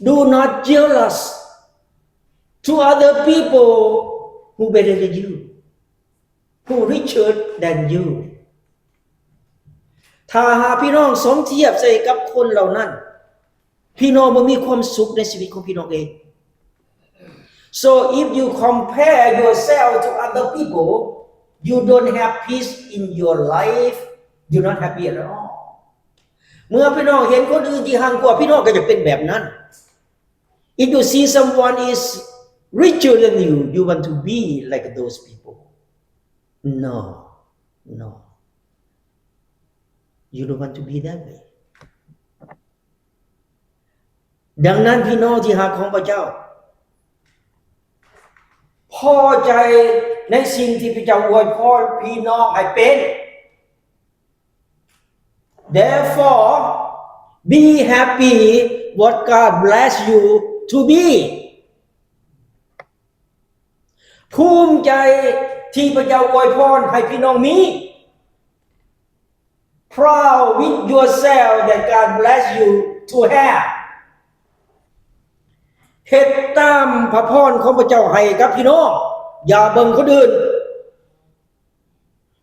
Do not jealous to other people who better than you, who richer than you. ຖ້າຫາກພີ່ນ້ອງສົມທຽບໃສ່ກັບຄົນເຫຼົ່ານັ້ນ, ພີ່ນ້ອງບໍ່ມີຄວາມສຸກໃນຊີວິດຂອງພີ່ນ້ອງເອງ. So if you compare yourself to other people, you don't have peace in your life, you're not happy at all. ເມື່ອພີ່ນ້ອງເຫັນຄົນອື່ນທີ່ຮັ່ງກວ່າ, ພີ່ນ້ອງກໍຈະເປັນແບບນັ້ນ. If you see someone is richer than you, you want to be like those people. No, no. You don't want to be that way. ດັ່ງນັ້ນ ພີ່ນ້ອງທີ່ຮັກຂອງພະເຈົ້າ, ພໍໃຈໃນສິ່ງທີ່ພະເຈົ້າອວຍພອນພີ່ນ້ອງໃຫ້ເປັນ. Therefore, be happy what God bless you to be. ພູມໃຈທີ່ພະເຈົ້າອວຍພອນໃຫ້ພີ່ນ້ອງມີ. Proud with yourself that God bless you to have. ເຮັດຕາມພະພອນຂອງພະເຈົ້າໃຫ້ກັບພີ່ນ້ອງ, ຢ່າເບິ່ງຄົນອື່ນ.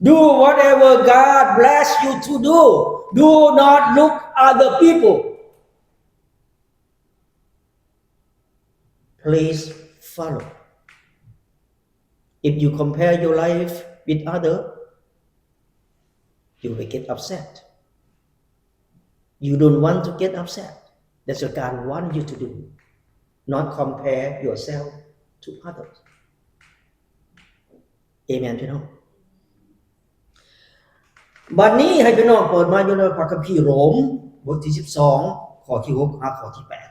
Do whatever God bless you to do. Do not look other people. Please follow. If you compare your life with other, you will get upset. You don't want to get upset. That's what God want you to do. Not compare yourself to others. ເອເມນ ພີ່ນ້ອງ. ບັດນີ້ໃຫ້ພີ່ນ້ອງເປີດມາຢູ່ໃນພະຄຳພີໂຣມ ບົດທີສິບສອງ ຂໍ້ທີຫົກຫາຂໍ້ທີແປດ.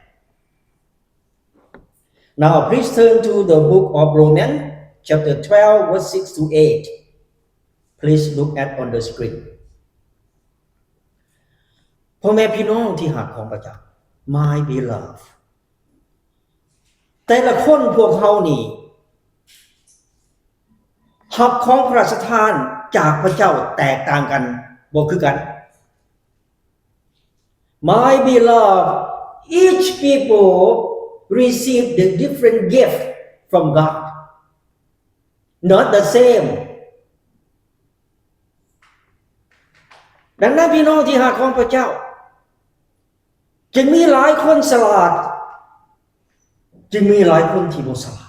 Now please turn to the book of Romans chapter twelve verse six to eight. Please look at on the screen. ພໍ່ແມ່ພີ່ນ້ອງທີ່ຮັກຂອງພະເຈົ້າ, my beloved, ແຕ່ລະຄົນພວກເຮົານີ້ ຮັບຂອງພະລາຊະທານຈາກພະເຈົ້າແຕກຕ່າງກັນ, ບໍ່ຄືກັນ. My beloved, each people receive the different gift from God, not the same. ດັ່ງນັ້ນ ພີ່ນ້ອງທີ່ຮັກຂອງພະເຈົ້າ, ຈຶ່ງມີຫຼາຍຄົນສະຫຼາດ, ຈຶ່ງມີຫຼາຍຄົນທີ່ບໍ່ສະຫຼາດ.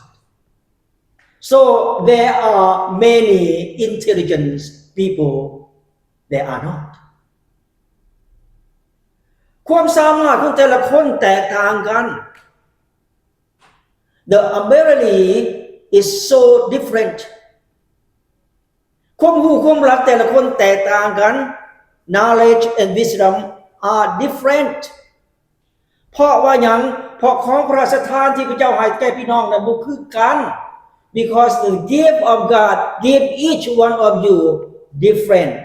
So there are many intelligent people, there are not. ຄ ຄວາມສາມາດຂອງແຕ່ລະຄົນແຕກຕ່າງກັນ. The ability is so different. ຄວາມຮູ້ຄວາມລັກແຕ່ລະຄົນແຕກຕ່າງກັນ. Knowledge and wisdom are different. ເພາະວ່າຫຍັງ? ເພາະຂອງພະລາຊະທານທີ່ພະເຈົ້າໃຫ້ແກ່ພີ່ນ້ອງນັ້ນບໍ່ຄືກັນ. Because the gift of God give each one of you different.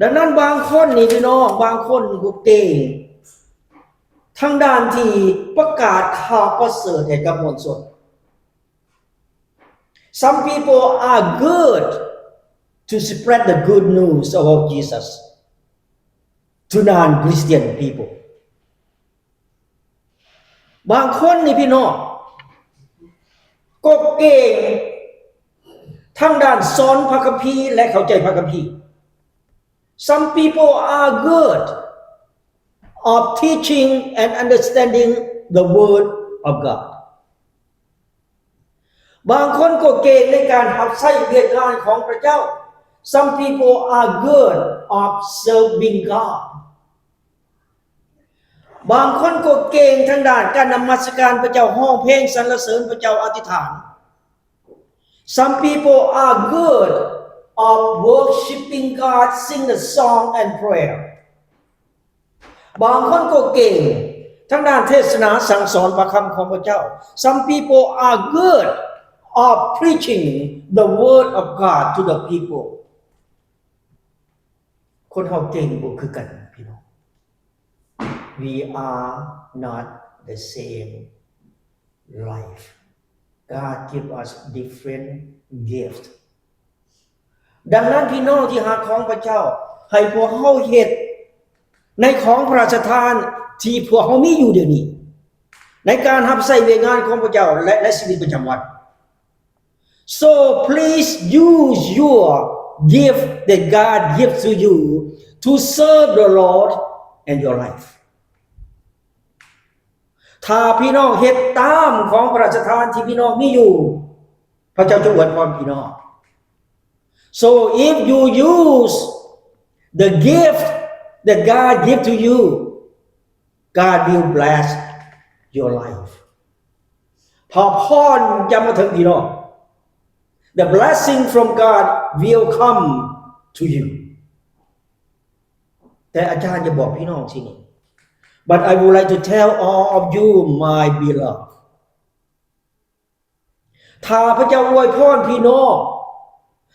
ດັ່ງນັ້ນບາງຄົນນີ້ພີ່ນ້ອງ, ບາງຄົນກໍເກັ່ງທາງດ້ານທີ່ປະກາດຂ່າວປະເສີດໃຫ້ກັບມວນຊົນ. Some people are good to spread the good news about Jesus to non-Christian people. ບາງຄົນນີ້ພີ່ນ້ອງ ກໍເກັ່ງທາງດ້ານສອນພະຄຳພີ ແລະ ເຂົ້າໃຈພະຄຳພີ. Some people are good of teaching and understanding the word of God. ບາງຄົນກໍເກັ່ງໃນການຮັບໃຊ້ວຽກງານຂອງພະເຈົ້າ. Some people are good of serving God. ບາງຄົນກໍເກັ່ງທາງດ້ານການນະມັດສະການພະເຈົ້າ, ຮ້ອງເພງສັນລະເສີນພະເຈົ້າ, ອະທິຖານ. Some people are good of worshiping God, sing the song and prayer. ບາງຄົນກໍເກັ່ງທາງດ້ານເທດສະໜາສັ່ງສອນພະຄຳຂອງພະເຈົ້າ. Some people are good of preaching the word of God to the people. ຄົນເຮົາເກັ່ງບໍ່ຄືກັນພີ່ນ້ອງ. We are not the same life. God give us different gift. ດັ່ງນັ້ນ ພີ່ນ້ອງທີ່ຮັກຂອງພະເຈົ້າ, ໃຫ້ພວກເຮົາເຮັດໃນຂອງພະລາຊະທານທີ່ພວກເຮົາມີຢູ່ດຽວນີ້ ໃນການຮັບໃຊ້ວຽກງານຂອງພະເຈົ້າ ແລະ ໃນຊີວິດປະຈຳວັນ. So please use your gift that God give to you to serve the Lord and your life. ຖ້າພີ່ນ້ອງເຮັດຕາມຂອງພະລາຊະທານທີ່ພີ່ນ້ອງມີຢູ່, ພະເຈົ້າຈະອວຍພອນພີ່ນ້ອງ. So if you use the gift that God give to you, God will bless your life. ພະພອນຈະມາເຖິງພີ່ນ້ອງ. The blessing from God will come to you. ແຕ່ອາຈານຈະບອກພີ່ນ້ອງສິ່ງນີ້. But I would like to tell all of you, my beloved, ຖ້າພະເຈົ້າອວຍພອນພີ່ນ້ອງ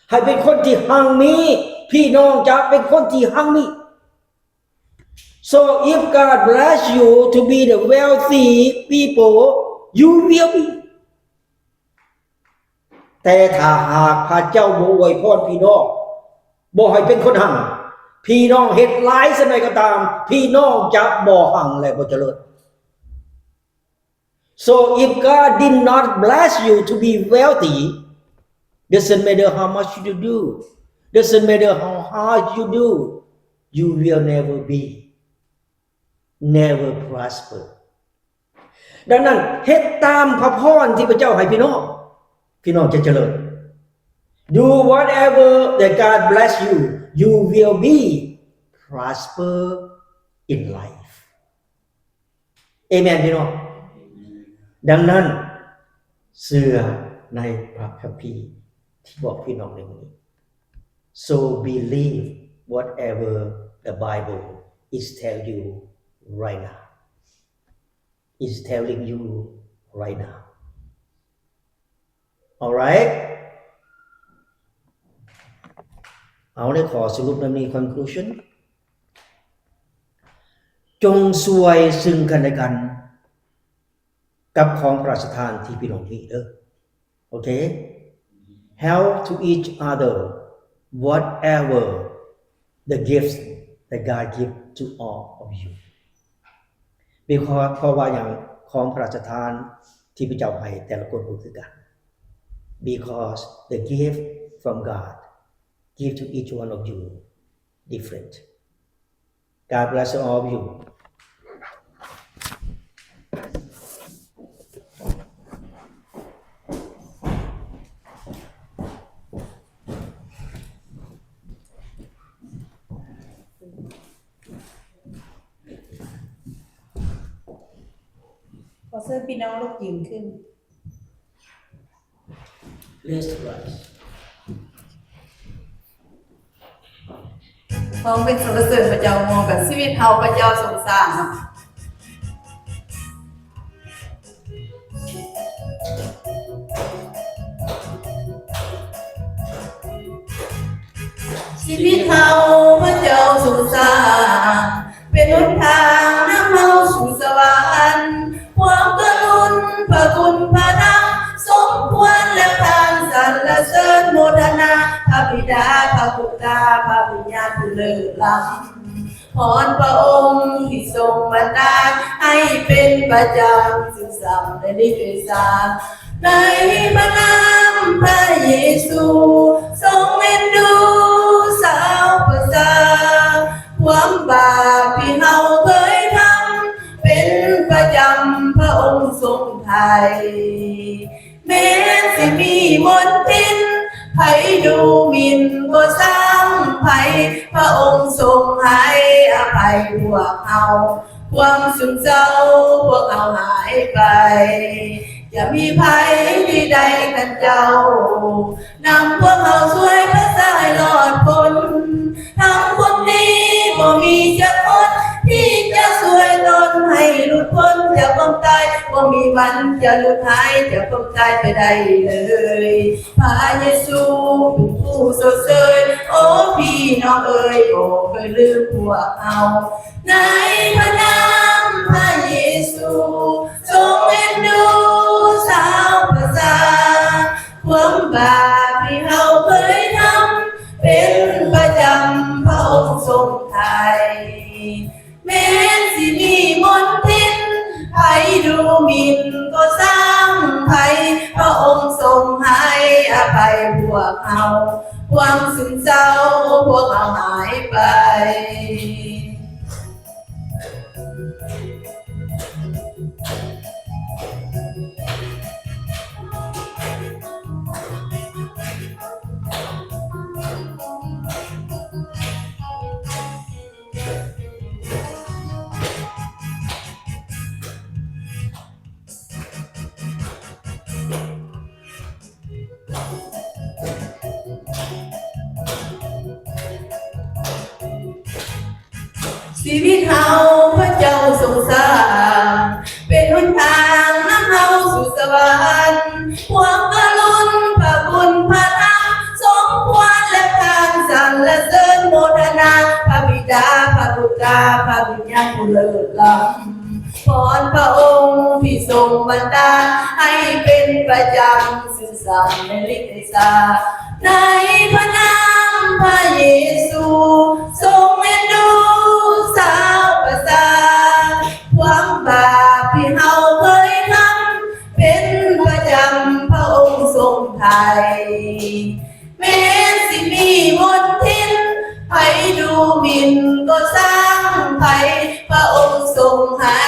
ໃຫ້ເປັນຄົນທີ່ຮັ່ງມີ, ພີ່ນ້ອງຈະເປັນຄົນທີ່ຮັ່ງມີ. So if God bless you to be the wealthy people, you will be. ແຕ່ຖ້າຫາກພະເຈົ້າບໍ່ອວຍພອນພີ່ນ້ອງ, ບໍ່ໃຫ້ເປັນຄົນຮັ່ງ, ພີ່ນ້ອງເຮັດຫຼາຍສ່ຳໃດກໍຕາມ, ພີ່ນ້ອງຈະບໍ່ຮັ່ງ ແລະ ບໍ່ຈະເລີນ. So if God did not bless you to be wealthy, doesn't matter how much you do, doesn't matter how hard you do, you will never be, never prosper. ດັ່ງນັ້ນ ເຮັດຕາມພະພອນທີ່ພະເຈົ້າໃຫ້ພີ່ນ້ອງ, ພີ່ນ້ອງຈະຈະເລີນ. Do whatever that God bless you, you will be prosper in life. ເອເມນ ພີ່ນ້ອງ. ດັ່ງນັ້ນ ເຊື່ອໃນພະຄຳພີທີ່ບອກພີ່ນ້ອງໃນມື້ນີ້. So believe whatever the Bible is tell you right now. Is telling you right now. Alright. ເອົາ ໄດ້ຂໍສະຫຼຸບນຳນີ້ conclusion. ຈົ່ງຊ່ວຍຊຶ່ງກັນແລະກັນກັບຂອງພະລາຊະທານທີ່ພີ່ນ້ອງມີເດີ. ໂອເຄ. Help to each other, whatever the gifts that God give to all of you. Because ເພາະວ່າຫຍັງ? ຂອງພະລາຊະທານທີ່ພະເຈົ້າໃຫ້ແຕ່ລະຄົນບໍ່ຄືກັນ. Because the gift from God give to each one of you different. God bless all of you. ຂໍເຊີນພີ່ນ້ອງລຸກຢືນຂຶ້ນ. Please rise. ຮ້ອງເພງສັນລະເສີນພະເຈົ້າ ຮ່ວມກັນ. ຊີວິດເຮົາພະເຈົ້າຊົງສ້າງ. ຊີວິດເຮົາພະເຈົ້າຊົງສ້າງ ເປັນຫົນທາງນຳເຮົາສູ່ສະຫວັນ. ຄວາມກະລຸນພະຄຸນພະນຳ ສົມຄວນແລະການສັນລະເສີນໂມທະນາ ພະບິດາ ພະບຸດຕາ ພະວິນຍານຜູ້ເລີດລ້ຳ. ພອນພະອົງທີ່ຊົງບັນດານ ໃຫ້ເປັນປະຈຳ ຊື່ຊ່ຳໃນລິເກຊາ ໃນພະນາມພະເຢຊູ ຊົງເອັນດູຊາວປະຊາ. ຄວາມບາບທີ່ເຮົາເຄີຍທຳ ເປັນປະຈຳພະອົງຊົງໄຖ່. ແມ້ນຊິມີມົນທິນ ໃຜດູໝິ່ນກໍຊ່າງໄຜ ພະອົງຊົງໃຫ້ອະໄພພວກເຮົາ ຄວາມຊຶມເສົ້າພວກເຮົາຫາຍໄປ. ຢ່າມີໄພທີ່ໃດກັນເຈົ້າ ນຳພວກເຮົາຊ່ວຍພາສາໃຫ້ລອດພົ້ນ. ທຳຄວາມດີບໍ່ມີຈັກຄົນ ທີ່ຈະຊ່ວຍຕົນໃຫ້ຫຼຸດພົ້ນຈາກຄວາມຕາຍ ບໍ່ມີວັນຈະຫຼຸດຫາຍຈາກຄວາມຕາຍໄປໄດ້ເລີຍ. ພະເຢຊູເປັນຜູ້ຊົດເຊີຍ ໂອ້ ພີ່ນ້ອງເອີຍ ບໍ່ເຄີຍລືມພວກເຮົາ. ໃນພະນາມພະເຢຊູ ຊົງເອັນດູຊາວປະຊາ. ຄວາມບາບທີ່ເຮົາເຄີຍທຳ ເປັນປະຈຳພະອົງຊົງໄຖ່. ແມ້ນຊິມີມົນທິນ ໃຜດູໝິ່ນກໍຊ່າງໄຜ ພະອົງຊົງໃຫ້ອະໄພພວກເຮົາ ຄວາມຊຶມເສົ້າພວກເຮົາຫາຍໄປ. ຊີວິດເຮົາພະເຈົ້າຊົງສ້າງ ເປັນຫົນທາງນຳເຮົາສູ່ສະຫວັນ. ຄວາມກະລຸນພະຄຸນພະນາມ ສົມຄວນແລະການສັນລະເສີນໂມທະນາ ພະບິດາ ພະບຸດຕາ ພະວິນຍານຜູ້ເລີດລ້ຳ. ພອນພະອົງທີ່ຊົງບັນດານ ໃຫ້ເປັນປະຈຳ ຊື່ຊ່ຳໃນລິເກຊາ ໃນພະນາມພະເຢຊູ ຊົງເອັນດູຊາວປະຊາ. ຄວາມບາບທີ່ເຮົາເຄີຍທຳ ເປັນປະຈຳພະອົງຊົງໄຖ່. ແມ່ນຊິມີມົນທິນ ໃຜດູໝິ່ນກໍຊ່າງໄຜ ພະອົງຊົງໃຫ້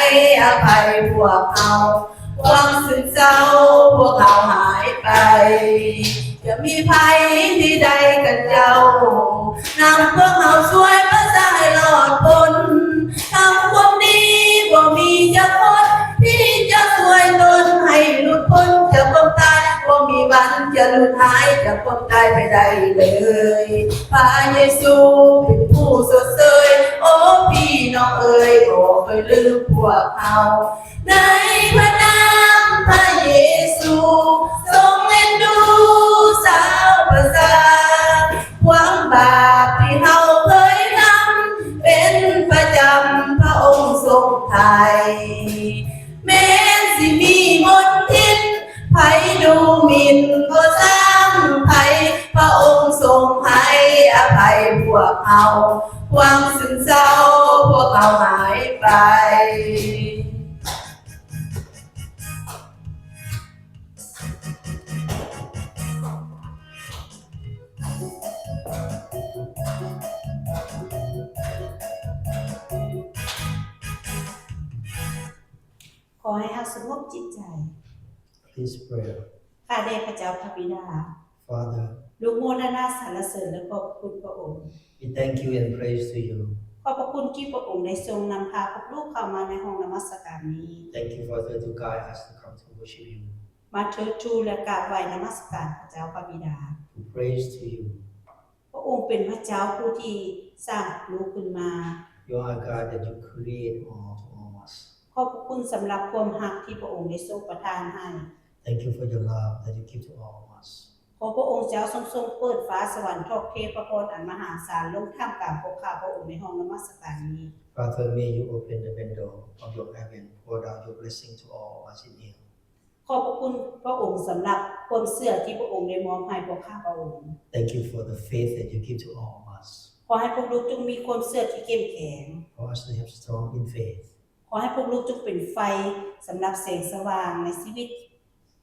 ອະໄພພວກເຮົາ ຄວາມຊຶມເສົ້າພວກເຮົາຫາຍໄປ. ຢ່າມີໄພທີ່ໃດກັນເຈົ້າ ນຳພວກເຮົາຊ່ວຍພາສາໃຫ້ລອດພົ້ນ. ທຳຄວາມດີບໍ່ມີຈັກຄົນ ທີ່ຈະຊ່ວຍຕົນໃຫ້ຫຼຸດພົ້ນຈາກຄວາມຕາຍ ບໍ່ມີວັນຈະຫຼຸດຫາຍຈາກຄວາມຕາຍໄປໄດ້ເລີຍ. ພະເຢຊູເປັນຜູ້ຊົດເຊີຍ ໂອ້ ພີ່ນ້ອງເອີຍ ບໍ່ເຄີຍລືມພວກເຮົາ. ໃນພະນາມພະເຢຊູ ຊົງເອັນດູຊາວປະຊາ. ຄວາມບາບທີ່ເຮົາເຄີຍທຳ ເປັນປະຈຳພະອົງຊົງໄຖ່. ແມ່ນຊິມີມົນທິນ ໃຜດູໝິ່ນກໍຊ່າງໄຜ ພະອົງຊົງໃຫ້ອະໄພພວກເຮົາ ຄວາມຊຶມເສົ້າພວກເຮົາຫາຍໄປ. ຂໍໃຫ້ເຮົາສະຫງົບຈິດໃຈ. Please pray. ຂ້າແດ່ພະເຈົ້າພະບິດາ. Father, ລູກໂມທະນາສັນລະເສີນ ແລະ ຂອບຄຸນພະອົງ. We thank you and praise to you. ຂອບພະຄຸນທີ່ພະອົງໄດ້ຊົງນຳພາພວກລູກເຂົ້າມາໃນຫ້ອງນະມັດສະການນີ້. Thank you, Father, to guide us to come to worship you. ມາເທີດທູແລະກາບໄຫວ້ນະມັດສະການພະເຈົ້າພະບິດາ. To praise to you. ພະອົງເປັນພະເຈົ້າຜູ້ທີ່ສ້າງລູກຂຶ້ນມາ. You are God that you create all to all of us. ຂອບພະຄຸນສຳລັບຄວາມຮັກທີ່ພະອົງໄດ້ຊົງປະທານໃຫ້. Thank you for your love that you give to all of us. ຂໍພະອົງເຈົ້າຊົງ ຊົງເປີດຟ້າສະຫວັນ ຖອກເທພະພອນອັນມະຫາສານລົງທ່າມກາງພວກຂ້າພະອົງໃນຫ້ອງນະມັດສະການນີ້. Father, may you open the window of your heaven, pour down your blessing to all of us in here. ຂອບພະຄຸນພະອົງສຳລັບຄວາມເຊື່ອທີ່ພະອົງໄດ້ມອບໃຫ້ພວກຂ້າພະອົງ. Thank you for the faith that you give to all of us. ຂໍໃຫ້ພວກລູກຈົ່ງມີຄວາມເຊື່ອທີ່ເຂັ້ມແຂງ. For us to have strong in faith. ຂໍໃຫ້ພວກລູກຈົ່ງເປັນໄຟສຳລັບແສງສະຫວ່າງໃນຊີວິດ.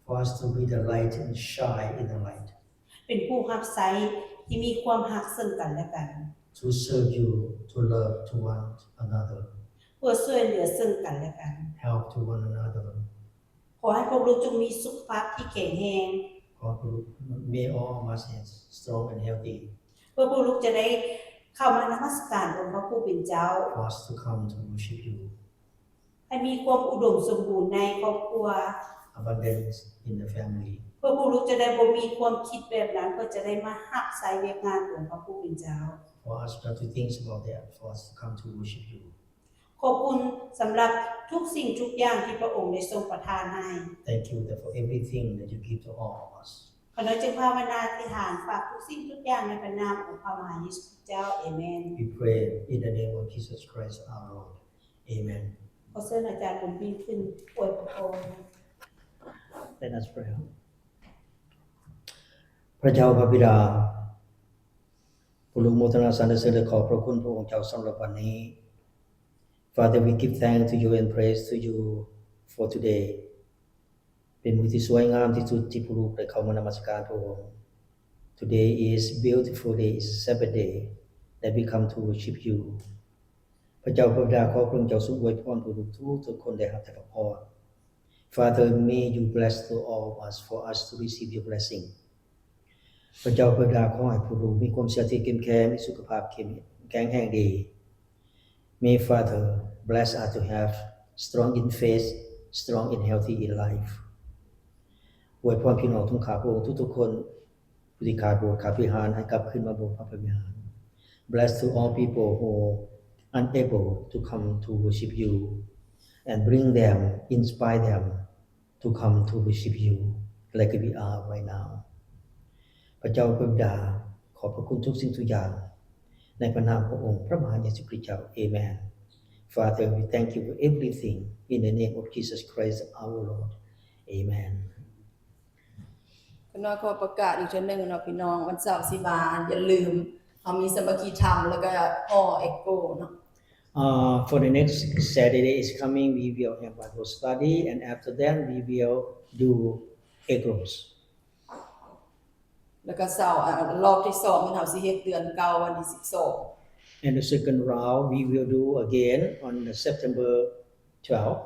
For us to be the light and shine in the light. ເປັນຜູ້ຮັບໃຊ້ທີ່ມີຄວາມຮັກເຊິ່ງກັນແລະກັນ. To serve you, to love to one another. ເພື່ອຊ່ວຍເຫຼືອເຊິ່ງກັນແລະກັນ. Help to one another. ຂໍໃຫ້ພວກລູກຈົ່ງມີສຸຂະພາບທີ່ແຂງແຮງ. May all of us be strong and healthy. ເພື່ອພວກລູກຈະໄດ້ເຂົ້າມານະມັດສະການອົງພະຜູ້ເປັນເຈົ້າ. For us to come to worship you. ໃຫ້ມີຄວາມອຸດົມສົມບູນໃນຄອບຄົວ. Abundance in the family. ເພື່ອພວກລູກຈະໄດ້ບໍ່ມີຄວາມຄິດແບບນັ້ນ ເພື່ອຈະໄດ້ມາຮັບໃຊ້ວຽກງານຂອງພະຜູ້ເປັນເຈົ້າ. For us not to think about that, for us to come to worship you. ຂອບຄຸນສຳລັບທຸກສິ່ງທຸກຢ່າງທີ່ພະອົງໄດ້ຊົງປະທານໃຫ້. Thank you that for everything that you give to all of us. ຂ້ານ້ອຍຈຶ່ງພາວະນາອະທິຖານ ຝາກທຸກສິ່ງທຸກຢ່າງໃນພະນາມຂອງພະມະຫາເຢຊູຄຣິສເຈົ້າ. ເອເມນ. We pray in the name of Jesus Christ our Lord. Amen. ຂໍເຊີນອາຈານບຸນມີຂຶ້ນອວຍພະພອນ. Let us pray. ພະເຈົ້າພະບິດາ, ພວກລູກໂມທະນາສັນລະເສີນ ແລະ ຂອບພະຄຸນພະອົງເຈົ້າສຳລັບວັນນີ້. Father, we give thanks to you and praise to you for today. ເປັນມື້ທີ່ສວຍງາມທີ່ສຸດທີ່ພວກລູກໄດ້ເຂົ້າມານະມັດສະການພະອົງ. Today is beautiful day, is a Sabbath day that we come to worship you. ພະເຈົ້າພະບິດາ ຂໍພະອົງເຈົ້າຊົງອວຍພອນພວກລູກທຸກໆຄົນໄດ້ຮັບແຕ່ພະພອນ. Father, may you bless to all of us for us to receive your blessing. ພະເຈົ້າພະບິດາ ຂໍໃຫ້ພວກລູກມີຄວາມເຊື່ອທີ່ເຂັ້ມແຂງ, ມີສຸຂະພາບເຂັ້ມແຂງແຮງດີ. May Father bless us to have strong in faith, strong in healthy in life. ອວຍພອນພີ່ນ້ອງທຸກຂ້າພະອົງທຸກໆຄົນ ຜູ້ທີ່ຂາດໂບດຂາດວິຫານ ໃຫ້ກັບຄືນມາໂບດພະວິຫານ. Bless to all people who unable to come to worship you and bring them, inspire them to come to worship you like we are right now. ພະເຈົ້າພະບິດາ ຂອບພະຄຸນທຸກສິ່ງທຸກຢ່າງ ໃນພະນາມຂອງອົງພະມະຫາເຢຊູຄຣິສເຈົ້າ. ເອເມນ. Father, we thank you for everything in the name of Jesus Christ our Lord. ເອເມນ. ຂ້ານ້ອຍຂໍປະກາດອີກເທື່ອໜຶ່ງເນາະພີ່ນ້ອງ, ວັນເສົາຊິມາ ຢ່າລືມ ເຮົາມີສາມັກຄີທຳ ແລ້ວກໍຫໍ້ເອກໂກເນາະ. Uh, for the next Saturday is coming, we will have Bible study, and after that, we will do egg rolls. ແລ້ວກໍເສົາ ອາ ລອບທີສອງ ເຮົາຊິເຮັດເດືອນເກົ້າ ວັນທີສິບສອງ. And the second round, we will do again on the September twelve.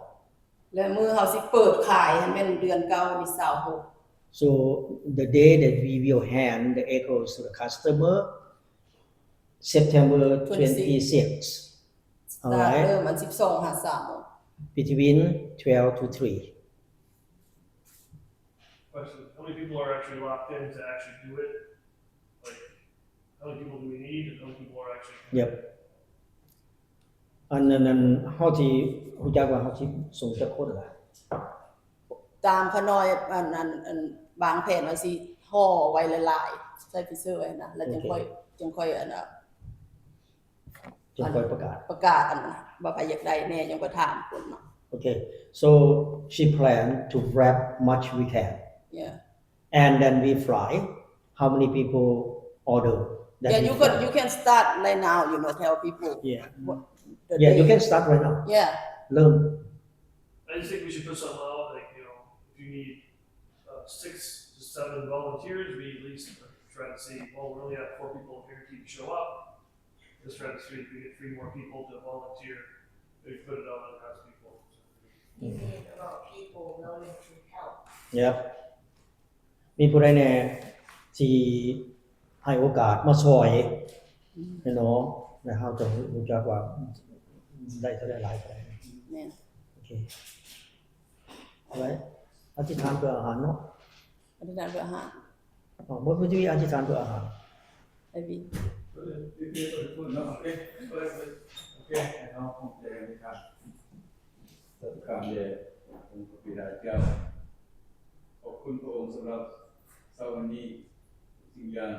ແລະ ມື້ເຮົາຊິເປີດຂາຍຫັ້ນແມ່ນເດືອນເກົ້າ ວັນທີຊາວຫົກ. So the day that we will hand the egg rolls to the customer, September twenty-six. All right. ເລີ່ມອັນສິບສອງຫາສາມໂມງ. Between twelve to three. Question, how many people are actually locked in to actually do it? Like, how many people do we need and how many people are actually committed? Yep. ອັນນັ້ນ ອັນເຮົາຊິຮູ້ຈັກວ່າເຮົາຊິສົ່ງຈັກຄົນລະ? ຕາມຂ້ານ້ອຍ ອັນ ອັນ ອັນ ວາງແຜນວ່າຊິຫໍ່ໄວ້ຫຼາຍໆ ໃສ່ຟຣີເຊີໄວ້ນະ ແລ້ວຈັ່ງ ໂອເຄ ຄ່ອຍ ຈັ່ງຄ່ອຍ ອັນ ຈັ່ງຄ່ອຍປະກາດ ປະກາດ ອັນ ວ່າໃຜຢາກໄດ້ແດ່ ຈັ່ງຄ່ອຍຖາມຄົນເນາະ. Okay, so she plan to wrap much we can. Yeah. And then we fly. How many people order that we fly? Yeah, you can, you can start right now, you know, tell people. Yeah. Yeah, you can start right now. Yeah. ເລີ່ມ. I just think we should put something out, like, you know, if you need, uh, six to seven volunteers, we at least try to see, well, we only have four people guaranteed to show up. Just try to see if we get three more people to volunteer. We put it out and ask people. We need a lot of people willing to help. Yep. ມີຜູ້ໃດແດ່ທີ່ໃຫ້ໂອກາດມາຊ່ອຍ you know, ແລ້ວເຮົາຈະຮູ້ຈັກວ່າໄດ້ເທົ່າໃດ ຫຼາຍເທົ່າໃດ. ແມ່ນ. ໂອເຄ ໄວ້ອະທິຖານເພື່ອອາຫານເນາະ. ອະທິຖານເພື່ອອາຫານ. ອໍ ບໍ່ມີອະທິຖານເພື່ອອາຫານ. ໄອວີ ໂອເຄ ໂອເຄ ໃຫ້ເຮົາຂອບໃຈກັນ. ສາທຸການແດ່ອົງພະບິດາເຈົ້າ. ຂອບຄຸນພະອົງສຳລັບເຊົ້າວັນນີ້ ທຸກສິ່ງຢ່າງ.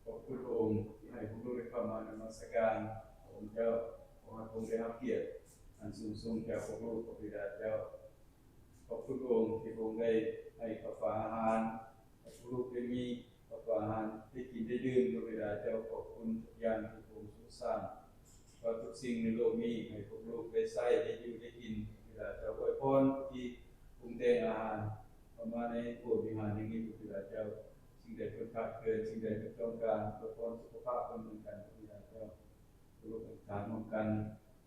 ຂອບຄຸນພະອົງທີ່ໃຫ້ພວກລູກໄດ້ເຂົ້າມານະມັດສະການພະອົງເຈົ້າ. ຂໍໃຫ້ພະອົງໄດ້ຮັບກຽດອັນສູງສົ່ງຈາກພວກລູກພະບິດາເຈົ້າ. ຂອບຄຸນພະອົງທີ່ພະອົງໄດ້ໃຫ້ເຂົ້າປາອາຫານ ໃຫ້ພວກລູກໄດ້ມີເຂົ້າປາອາຫານໄດ້ກິນໄດ້ດື່ມພະບິດາເຈົ້າ. ຂອບຄຸນທຸກຢ່າງທີ່ພະອົງຊົງສ້າງ ວ່າທຸກສິ່ງໃນໂລກນີ້ໃຫ້ພວກລູກໄດ້ໃຊ້ໄດ້ຢູ່ໄດ້ກິນພະບິດາເຈົ້າ. ອວຍພອນຜູ້ທີ່ປຸງແຕ່ງອາຫານເຂົ້າມາໃນໂບດວິຫານແຫ່ງນີ້ພະບິດາເຈົ້າ. ສິ່ງໃດເພິ່ນຂາດເຂີນ ສິ່ງໃດເພິ່ນຕ້ອງການ ອວຍພອນສຸຂະພາບເພິ່ນເໝືອນກັນພະບິດາເຈົ້າ. ພວກລູກອະທິຖານຮ່ວມກັນ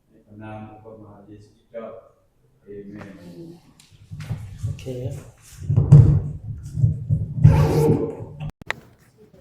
ໃນພະນາມຂອງພະມະຫາເຢຊູຄຣິສເຈົ້າ. ເອເມນ. ໂອເຄ